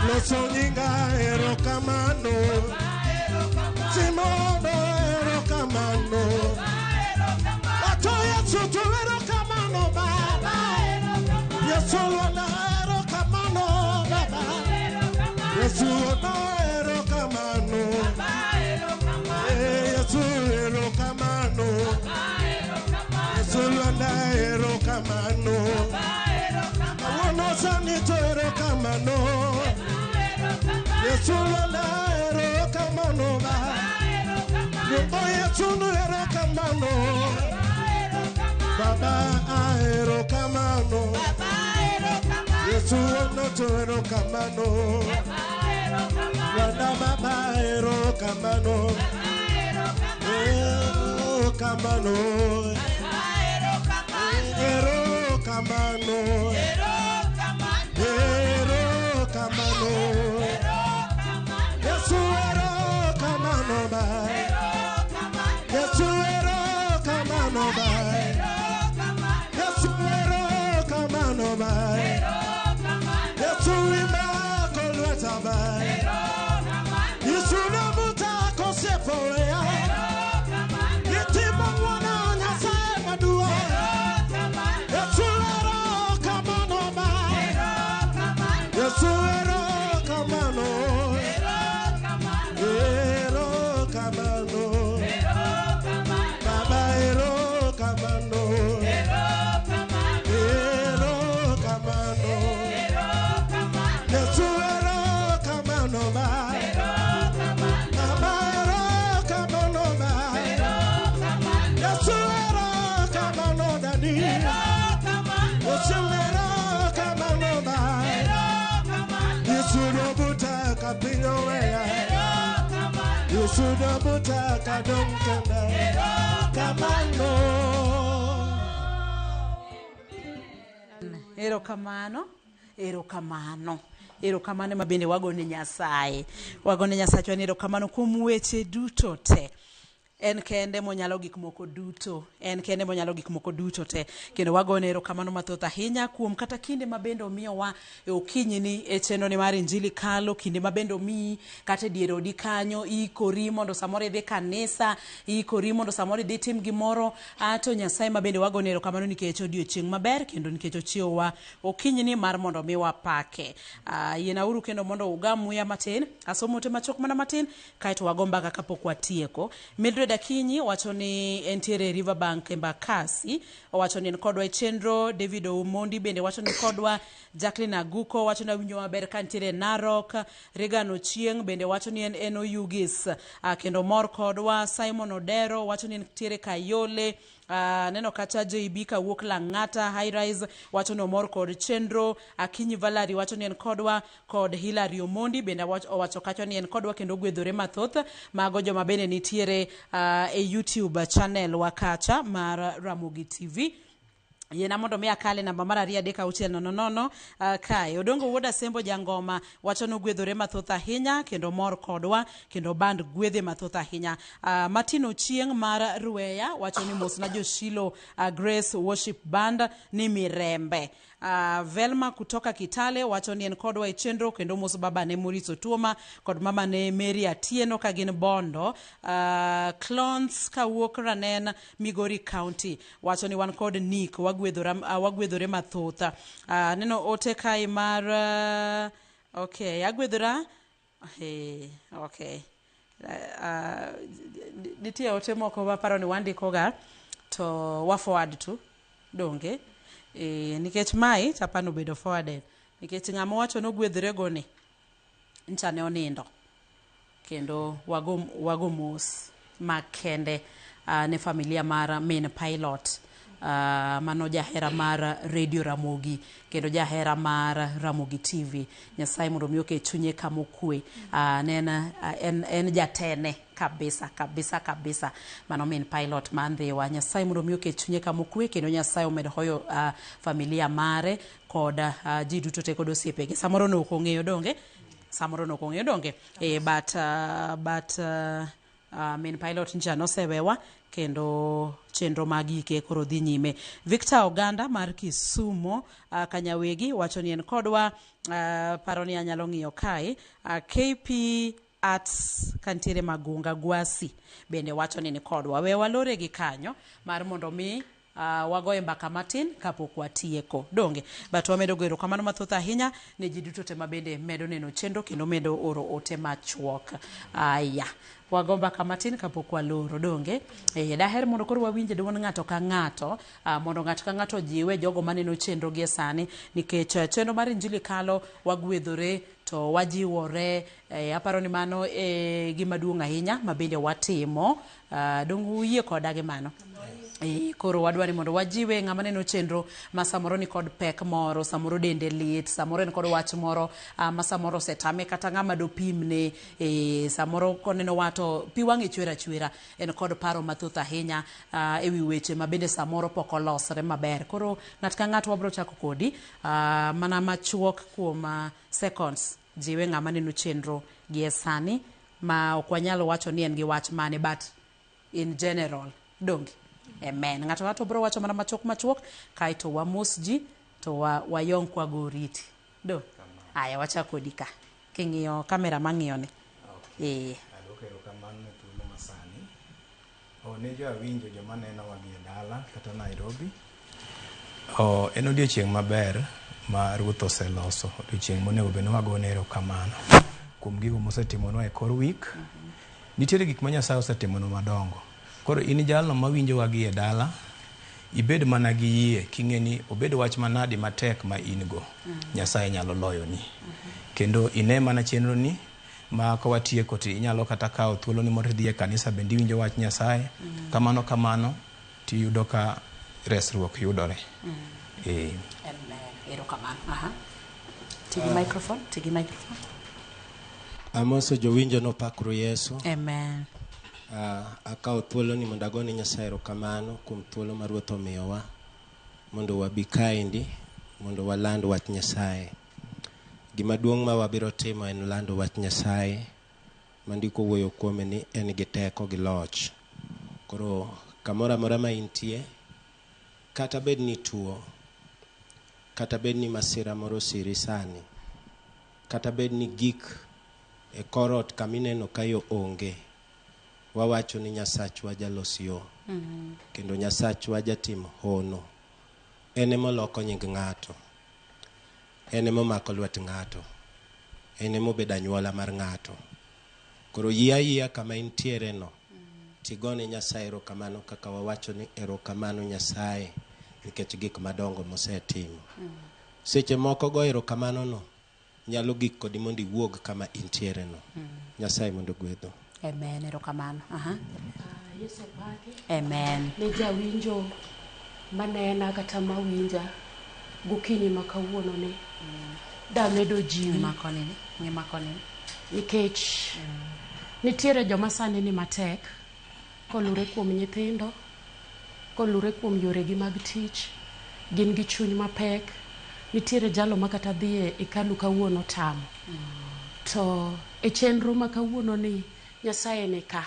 Loso nyinga erokamano. Simono erokamano. Ato Yesu to erokamano Baba. Yesu Lwanda erokamano Baba. Yesu ono erokamano. Eh, Yesu erokamano. Yesu Lwanda erokamano. Kawuono sani to erokamano. Yesu Lwanda erokamano ba. Nyombo Yesu no erokamano. Baba erokamano. Yesu ono to erokamano. Lwanda baba erokamano. Erokamano. Erokamano. Erokamano. Yesu erokamano ba. Yesu erokamano ba. Yesu erokamano ba. Yesu imako lweta ba. Yesu nabuta kosefoya. Itimo ng'wono Nyasaye maduong'. Yesu erokamano ba. Yesu erokamano. Erokamano. Baba erokamano. Erokamano. Yesu erokamano ba. Baba erokamano ba. Yesu erokamano dani. Yesu erokamano ba. Yesu nobuta kapiny oweya. Yesu nobuta kadong' kenda. Kamano.
Erokamano, erokamano. Erokamano ema bende wagone Nyasaye. Wagone Nyasachwa ni erokamano kuom weche duto te. En kende monyalo gik moko duto. En kende monyalo gik moko duto te. Kendo wagone erokamano mathoth ahinya kuom kata kinde ma bende omiyowa e okinyini e chenro ni mar Injili Kalo, kinde ma bende omiyi kata e dier odi kanyo, iikori mondo samoro idhi kanisa, iikori mondo samoro idhi tim gimoro, ato Nyasaye ma bende wagone erokamano nikech odiochieng' maber kendo nikech ochiewowa okinyini mar mondo mi wapake. Yienauru kendo mondo ugam muya matin, asom ote machuok mana matin, kaeto wago mbaka kapok watieko. Mildred Akinyi wacho ni entiere Riverbank Embakasi, owacho ni en kodwa e chenro. David Omondi bende wacho ni kodwa. Jacqueline Aguko wacho ni awinjo maber ka nitiere Narok. Regan Ochieng bende wacho ni en Oyugis, kendo mor kodwa. Simon Odero wacho ni entiere Kayole. Neno kacha JB kawuok Lang'ata High Rise wacho ni omor kod chenro. Akinyi Valerie wacho ni en kodwa, kod Hilary Omondi bende owacho kacha ni en kodwa kendo ogwedhore mathoth. Mago joma bende nitiere e YouTube channel wa kacha mar Ramogi TV. Yiena mondo mi akale namba mar 2 3 6 0 0 kae. Odongo Wuod Asembo Jangoma wacho ni ogwedhore mathoth ahinya kendo mor kodwa kendo band gwedhe mathoth ahinya. Martin Ochieng mar Rueya wacho ni mosna Joshilo Grace Worship Band ni Mirembe. Velma kutoka Kitale wacho ni en kodwa e chenro kendo mos babane Maurice Otuoma kod mamane Mary Atieno ka gin Bondo. Clones kawuok Ranen Migori County wacho ni wan kod Nick wagwedhore mathoth. Neno ote kae mar okay, agwedhora. Hey, okay. Nitie ote moko maparo ni wandikoga to wa forward tu donge. Nikech mae tapano obedo forwarded nikech ng'ama wacho nogwedhore go ni ncha ne onindo kendo wago mos makende ne familia mar min pilot, mano jahera mar Radio Ramogi kendo jahera mar Ramogi TV. Nyasaye mondo mi oket chunye kama okwe. Ne en jatene kabisa kabisa kabisa, mano min pilot ma Ndhiwa. Nyasaye mondo mi oket chunye kama okwe kendo Nyasaye omed hoyo familia mare kod ji duto te kod osiepege. Samoro ne ok ong'eyo donge, samoro ne ok ong'eyo donge, but min pilot ncha nosewewa Kendo chenro mag ike koro dhi nyime. Victor Oganda mar Kisumo Kanyawegi wacho ni en kodwa, paro ni anyalo ng'iyo kae. KP Arts kantiere Magunga Gwasi bende wacho ni ni kodwa. We walore gi kanyo mar mondo mi wagoye mbaka matin kapok watieko. Donge? But wamedo go erokamano mathoth ahinya ne ji duto te mabende medo neno chenro kendo medo oro ote machuok. Aya. Wago mbaka matin kapok waloro. Donge? Daher mondo koro wawinj duond ng'ato ka ng'ato, mondo ng'ato ka ng'ato ojiwe jogo maneno chenro gie sani, nikech chenro mar Injili kalo wagwedhore to wajiwore. Aparo ni mano e gima duong' ahinya ma bende watimo. Dong' uyie koda gi mano? Koro wadwa ni mondo wajiwe ng'ama neno chenro ma samoro ni kod pek moro, samoro dende lit, samoro en kod wach moro ma samoro osetame kata ng'ama dopimne, samoro koneno wa to pi wang'e chwer achwera, en kod paro mathoth ahinya ewi weche ma bende samoro pok olosre maber. Koro ng'at ka ng'ato wabro chako kodi mana machuok kuom seconds, jiwe ng'ama neno chenro gie sani ma ok wanyal wacho ni en gi wach mane, but in general, donge? Amen. Ng'ato ng'ato bro wacho mana machuok machuok, kaeto wamos ji to wayong kwago oriti. Do. Aya, wachak kodi ka. King'iyo kamera mang'iyo ni.
Okay. Adwoko erokamano ne thuolo masani. Ne jo awinjo joma nenowa gi e dala kata Nairobi. En odiochieng' maber ma Ruoth oseloso. Odiochieng' monego bed ni wagone erokamano kuom gigo mosetimonwa e kor wik. Nitiere gik ma Nyasaye osetimonwa madongo. Koro in jalno mawinjowa gi e dala, ibed mana gi yie king'e ni obed wach manadi matek ma in go, Nyasaye nyalo loyoni. Kendo ine mana chenro ni ma kawatieko to inyalo kata kawo thuoloni moro tidhi e kanisa bende iwinjo wach Nyasaye. Kamano kamano tiyudo ka resruok yudore.
Amen. Erokamano. Aha. Tigi microphone, tigi microphone.
Amoso jowinjo nopakru Yesu.
Amen.
Akawo thuoloni mondo agone Nyasaye erokamano kuom thuolo ma Ruoth omiyowa mondo wabi kaendi mondo waland wach Nyasaye. Gima duong' ma wabiro timo en lando wach Nyasaye ma ndiko wuoyo kuome ni en gi teko gi loch. Koro kamoro amora ma intie, kata bed ni tuo, kata bed ni masira moro osiri sani, kata bed ni gik e kor ot kamineno ka yo onge, wawacho ni Nyasachwa jalos yo, kendo Nyasachwa jatim hono. En emoloko nying ng'ato, en emomako lwet ng'ato, en emobedo anyuola mar ng'ato. Koro yie ayia kama intiere no, tigone Nyasaye erokamano kaka wawacho ni erokamano Nyasaye nikech gik madongo mosetimo. Seche moko go erokamano no nyalo gik kodi mondo iwuog kama intiere no. Nyasaye mondo ogwedhu.
Amen. Erokamano. Aha.
Yesu opaki.
Amen.
Ne jawinjo manena kata mawinja gokinyi ma kawuono ni damedo jiwi
Ng'ima koni.
Nikech nitiere joma sani ni matek kolure kuom nyithindo, kolure kuom yoregi mag tich, gin gi chuny mapek. Nitiere jalo ma kata dhi e hekalu kawuono tamo. To e chenro ma kawuono ni Nyasaye ni ka,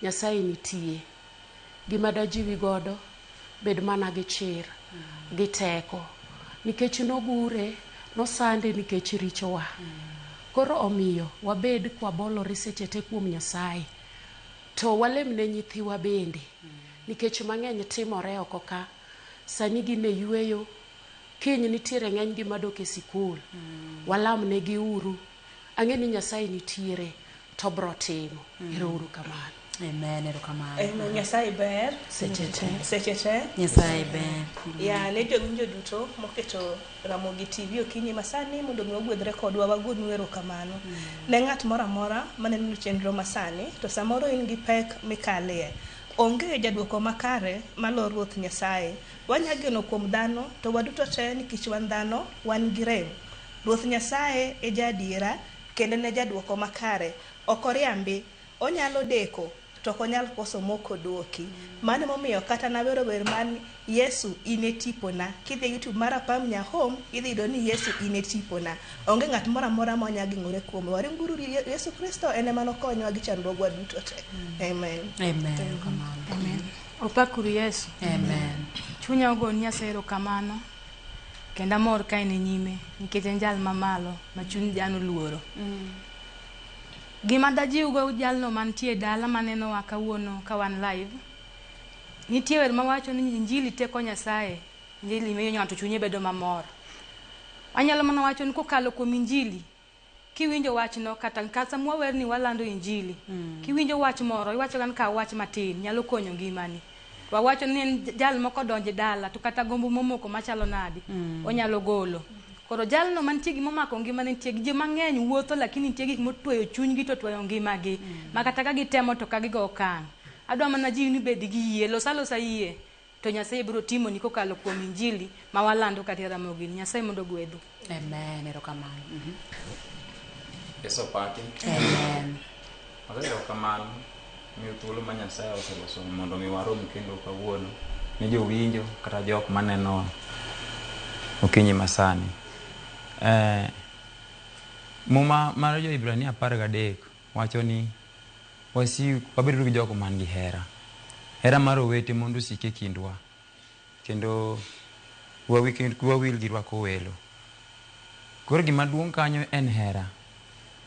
Nyasaye nitie. Gima dajiwi godo, bed mana gi chir, gi teko. Nikech nogure, nosande nikech richowa. Koro omiyo wabed kwabolore seche te kuom Nyasaye. To walem ne nyithiwa bende. Nikech mang'eny timore oko ka. Sani gin e yweyo, kiny nitiere ng'eny gi madok e sikul. Walam negi uru. Ang'e ni Nyasaye nitiere to bro timo. Ero uru kamano.
Amen. Erokamano.
Amen. Nyasaye ber
Seche te.
Seche te.
Nyasaye ber.
Ya ne jowinjo duto moketo Ramogi TV okinyi masani mondo mi ogwedhre kodwa, wagonu erokamano. Ne ng'at moro amora maneno chenro masani to samoro in gi pek mikalie. Onge jaduoko makare malo Ruoth Nyasaye. Wanya geno kuom dhano to waduto te nikech wan dhano wan gi rem. Ruoth Nyasaye e jaadiera kendo en e jaduoko makare. Ok oriambi. Onyalo deko. to ok onyal koso mok oduoki. Mano emomiyo kata nawero wer mar ni Yesu in e tipona. Kidhi e YouTube mara Pam Nyahom, idhi yudo ni Yesu in e tipona. Onge ng'at moro amora ma wanyalo geng'ore kuome. Waringuru ir Yesu Kristo, en ema nokonywa gi chandruogwa duto te. Amen.
Amen. Erokamano.
Amen. Opakuru Yesu.
Amen.
Chunya ogoni Nyasaye erokamano kendo amor ka en e nyime nikech en jal mamalo ma chuny dhano oluoro. Gima dajiwgo jalno mantie e dala manenowa kawuono ka wan live, nitie wer mawacho ni injili teko Nyasaye, injili miyo ng'ato chunye bedo mamor. Anyalo mana wacho ni kokalo kuom injili, kiwinjo wachno kata kata mwawer ni walando injili, kiwinjo wach moro iwacho ga ni kaw wach matin nyalo konyo ngimani. Wawacho ni en jal moko donje dala to kata gombo momoko machalo nadi onyalo golo. Koro jalno mantie gi momako ngimane nitie gi ji mang'eny wuotho lakini nitie gik motweyo chunygi to tweyo ngimagi ma kata ka gitemo to ka gigo okang'. Adwa mana jiwi ni bed gi yie, los alosa yie to Nyasaye biro timoni kokalo kuom injili ma walando kata e Ramogi. Nyasaye mondo ogwedhu.
Amen. Erokamano.
Yesu opaki.
Amen.
Erokamano miyo thuolo ma Nyasaye oseloso mondo mi warom kendo kawuono ne jowinjo kata jok maneno okinyi masani. Muma mar jo-Hibrania 13 wacho ni wasik wabed gi jogo man gi hera. Hera mar owete mondo osik e kindwa kendo wawil gi rwako welo. Koro gima duong' kanyo en hera.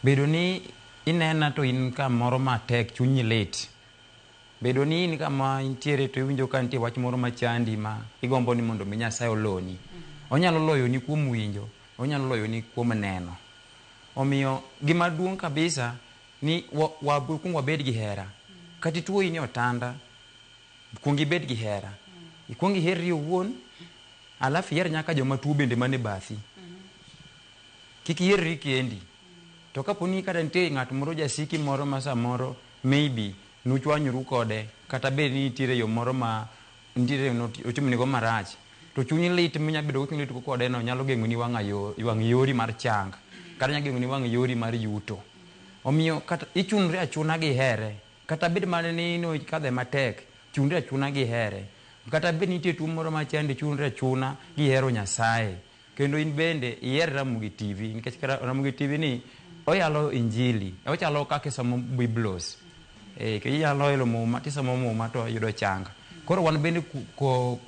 Bedo ni inena to in kamoro matek, chunyi lit. Bedo ni in kama intiere to iwinjo ka nitie wach moro machandi ma igombo ni mondo mi Nyasaye oloni. Onyalo loyoni kuom winjo, onyalo loyoni kuom neno. Omiyo gima duong' kabisa ni wakuong wabed gi hera. Kata ituo in e otanda, kuong ibed gi hera. Ikuong iherri owuon, alafu iher nyaka joma tuo bende man e bathi. Kik iherri kendi. To kapo ni kata nitie ng'at moro jasiki moro ma samoro maybe nuchwanyoru kode kata bed ni nitiere yo moro ma nitiere otimonigo marach to chunyi lit minya bedo go chuny lit kode no nyalo geng'oni wang' yori mar chang kata nyalo geng'oni wang' yori mar yuto. Omiyo kata ichunri achuna gi here kata bed mana ni nokadhe matek chunri achuna gi here kata bed ni nitie tuo moro machandi chunri achuna gi hero Nyasaye. Kendo in bende iher Ramogi TV nikech Ramogi TV ni oyalo injili ochalo kaka isomo Biblos. Inyalo elo muma tisomo muma to iyudo chang. Koro wan bende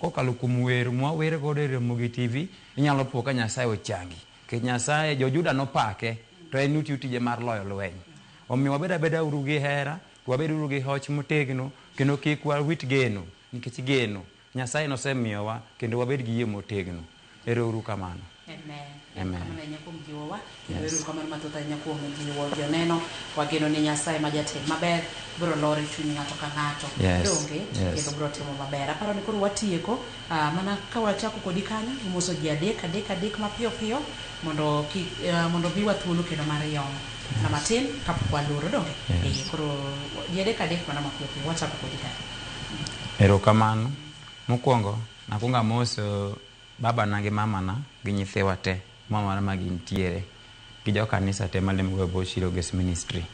kokalo kuom wer mwawer godo e Ramogi TV inyalo po ka Nyasaye ochangi. Nikech Nyasaye jo-Juda nopake to en notiyo tije mar loyo lweny. Omiyo wabed abeda uru gi hera, wabed uru gi hoch motegno kendo kik wawit geno nikech geno Nyasaye nosemiyowa kendo wabed gi yie motegno. Ero uru kamano.
Amen.
Amen.
Erokamano ahinya kuom jiwowa kendo
Yes.
erokamano mathoth ahinya kuom jiwo joneno. Wageno ni Nyasaye ma jatim maber biro loro e chuny ng'ato ka ng'ato.
Yes.
Donge?
Yes.
Kendo biro timo maber. Aparo ni koro watieko mana ka wachako kodi kanyo imoso ji adek adek adek mapiyo piyo mondo kik mondo miwa thuolo kendo mar yong na matin kapok waloro donge?
Yes.
Koro ji adek adek mana mapiyo piyo wachako kodi kanyo.
Erokamano. Mokwongo nakwongo amoso babana gi mamana gi nyithiwa te moro ma gintiere gi jokanisa te malemo go e bwo Shilo Grace Ministry.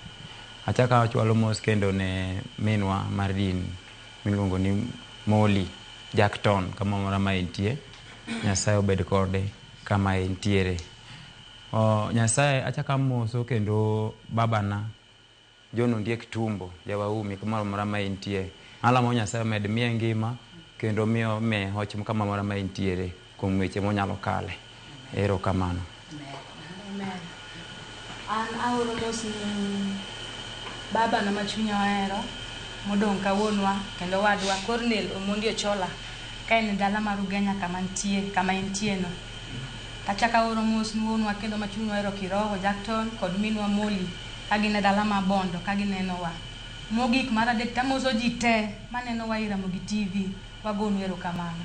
Achako achwalo mos kendo ne minwa mar din miluongo ni Molly Jackton kamoro amora ma entie. Nyasaye obed kode kama entiere. Nyasaye achako amoso kendo babana John Ondiek Tumbo jawaumi kamoro amora ma entie. Alamo Nyasaye omed miye ngima kendo miyo miye hoch kamoro amora ma entiere kuom weche monyalo kale. Erokamano.
Amen. An aoro mos ni babana ma chunya ohero modong' kawuonwa kendo wadwa Cornel Omondi Ochola ka en e dala mar Ugenya kama nitie kama entie no. Tachako aoro mos ni wuonwa kendo ma chunywa ohero Kiroho Jackton kod minwa Molly ka gin e dala ma Bondo ka ginenowa. Mogik mar adek tamoso ji te manenowa e Ramogi TV wagonu erokamano.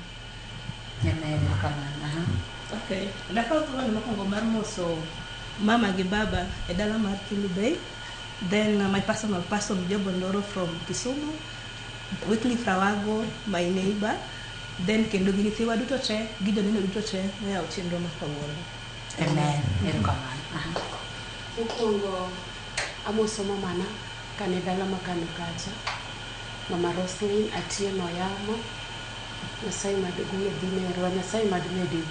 Amen. Erokamano. Aha.
Okay. Dakaw thuolo mokwongo mar moso mama gi baba e dala mar Kendu Bay. Then my personal person Job Ondoro from Kisumu. Wycliffe Rawago, my neighbor. Then kendo gi nyithiwa duto te, gi joneno duto te moyawo chenro ma kawuono.
Amen. Erokamano. Aha.
Mokwongo amoso mamana kane dala ma Kano kacha. Mama Roslyn Atieno Oyamo. Nyasaye mad gwedhi nerwa, Nyasaye mad medi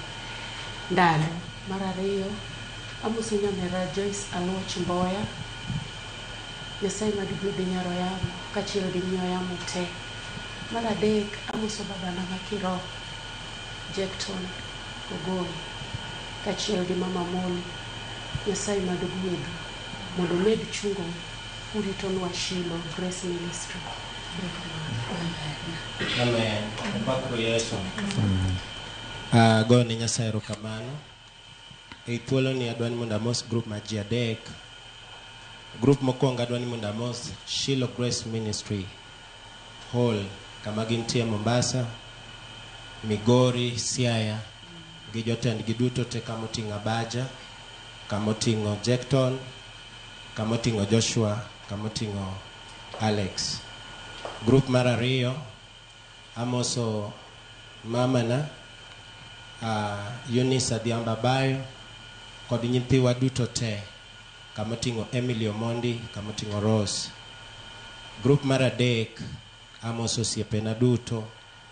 ndalo. Mar ariyo, amoso nyamera Joyce Aluoch Mboya. Nyasaye mad gwedhi nyar Oyamo kaachiel gi nyi Oyamo te. Mar adek, amoso babana ma kiroho Jackton Ogoi kaachiel gi mama Moli. Nyasaye mad gwedhu mondo omed chungo kuritonwa Shiloh Grace Ministry.
Amen. Opakuru Yesu. Agone Nyasaye erokamano. E thuoloni adwa ni mondo amos group mar ji adek. Group mokwongo adwa ni mondo amos Shiloh Grace Ministry Hall kama gintie Mombasa, Migori, Siaya gi jotendgi duto te kamoting'o Abaja, kamoting'o Jackton, kamoting'o Joshua, kamoting'o Alex. Group mar ariyo amoso mamana Eunice Adhiambo Abayo kod nyithiwa duto te kamoting'o Emily Omondi, kamoting'o Rose. Group mar adek amoso osiepena duto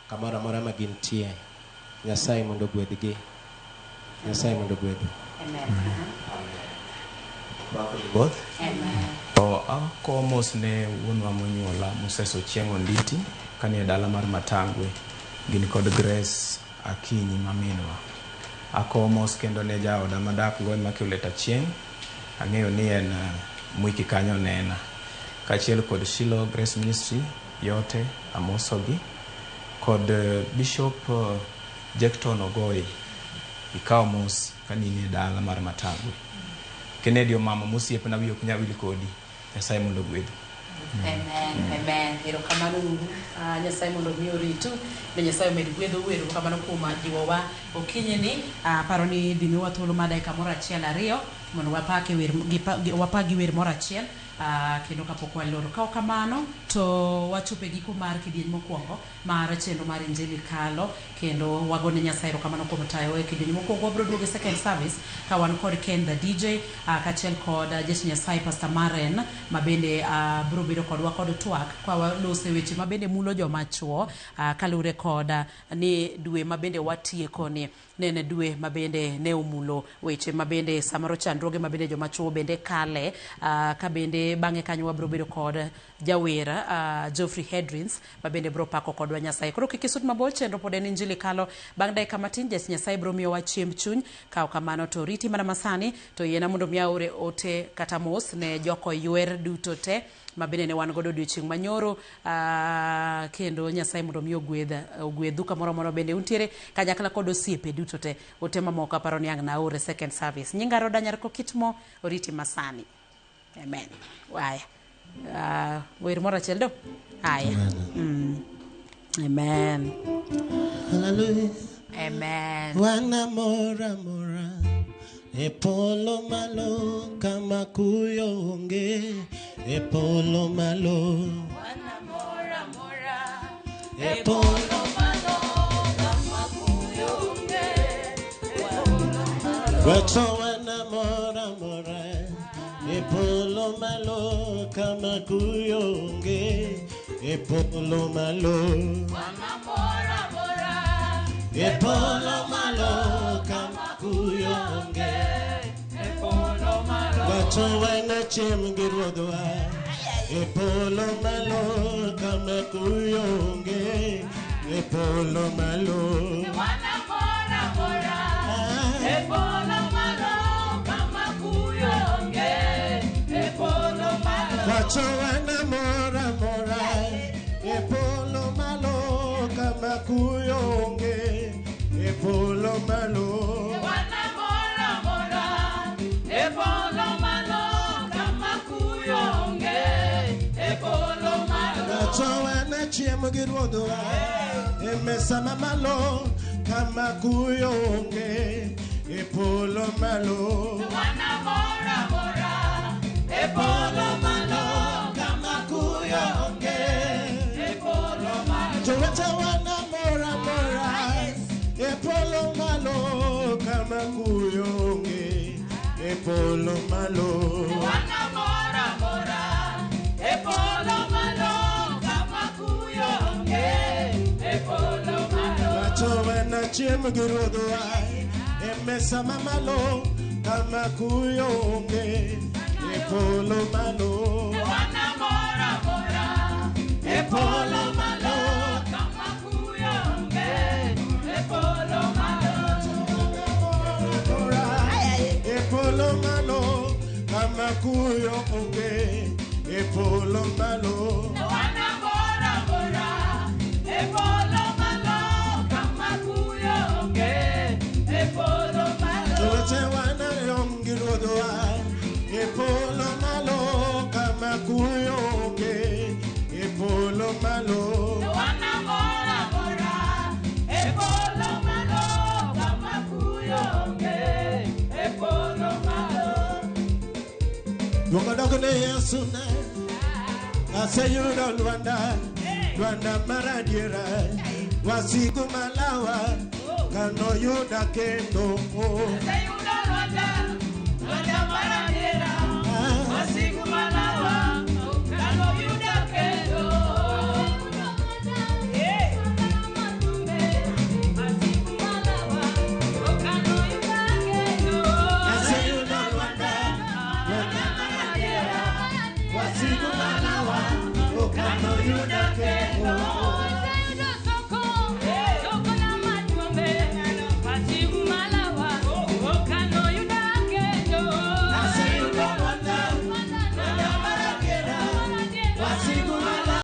kamoro amora ma gintie. Nyasaye mondo ogwedhgi. Nyasaye mondo ogwedhu.
Amen.
Both.
Amen.
To akowo mos ne wuonwa monyuola Moses Ochieng' Onditi kanie dala mar Matangwe gin kod Grace Akinyi maminwa. Akowo mos kendo ne jaoda madak go Immaculate Achieng', ang'eyo ni en Mwiki kanyo nena. Kaachiel kod Shiloh Grace Ministry yote amosogi kod Bishop Jackton Ogoi ikawo mos kanini e dala mar Matangwe. Kennedy omama mosiepna wiya ok nyal wil kodi. Nyasaye mondo ogwedhu.
Amen. Amen. Erokamano uru. Nyasaye mondo omi oritu. Ne Nyasaye omed gwedhou. Erokamano kuom jiwowa okinyi ni. Aparo ni dhi miwa thuolo mar dakika moro achiel ariyo mondo wapake wer wapak gi wer moro achiel kendo kapok waloro. Ka ok kamano to wachopo e giko mar kidieny mokwongo mar chenro mar Injili Kalo kendo wagone Nyasaye erokamano kuom tayowa e kidieny mokwongo. Wabiro duogo e second service ka wan kod Ken the DJ kaachiel kod jatich Nyasaye Pastor Maren ma bende biro bedo kodwa kod twak ka waloso e weche ma bende mulo joma chuo kaluwore kod ni dwe ma bende watieko ni ne en dwe ma bende ne omulo weche ma bende samoro chandruoge ma bende joma chuo bende kale ka bende bang'e kanyo wabiro bedo kod jawer Geoffrey Hedrins ma bende biro pako kodwa Nyasaye. Koro kik isud mabor, chenro pod en Injili Kalo. Bang' dakika matin jatich Nyasaye biro miyowa chiemb chuny. Ka ok kamano to riti mana masani to yiena mondo mi aore ote kata mos ne joko ywer duto te ma bende ne wan godo odiochieng' manyoro kendo Nyasaye mondo mi ogwedhu kamoro amora bende untiere kanyakla kod osiepe duto te. Ote mamoko aparo ni ang' naore second service. Nyinga Roda Nyarko Kitmo, oriti masani. Amen. Aya. Wer moro achiel do? Aya. Amen.
Hallelujah.
Amen.
Wana mora mora e polo malo kama kuyo onge e polo malo.
Wana mora mora
e polo
malo kama kuyo onge e polo malo.
Wacho wana mora mora e polo malo kama kuyo onge e polo malo.
Wana mora mora
e polo malo kama kuyo onge
e polo malo.
Wacho wana chiem gi ruodhwa e polo malo kama kuyo onge e polo malo.
Wana mora mora e polo malo kama kuyo onge e polo malo.
Wacho wana mora mora e polo malo kama kuyo onge e polo malo.
Wana mora mora e polo malo kama kuyo onge e polo malo.
Wacho wana chiemo gi ruodhwa e mesa mamalo kama kuyo onge e polo malo.
Wana mora mora e polo malo kama kuyo onge e polo malo.
Jowete wana mora mora e polo malo kama kuyo onge e polo malo.
Wana mora mora e polo malo kama kuyo
Wachiem gi ruodhwa e mesa mamalo kama kuyo onge e polo malo. E polo malo
kama kuyo onge, e polo malo.
E polo malo kama kuyo onge e polo malo.
Wana mora mora, e polo malo, kama kuyo onge, e polo malo.
Tuoche wanarom gi ruodhwa e polo malo kama kuyo onge e polo malo.
Wana mora mora, e polo malo, kama kuyo onge, e polo malo.
Duogo dog ne Yesu ne aseyudo lwanda lwanda mar adiera wasigu malawa kanoyuda kendo.
Aseyudo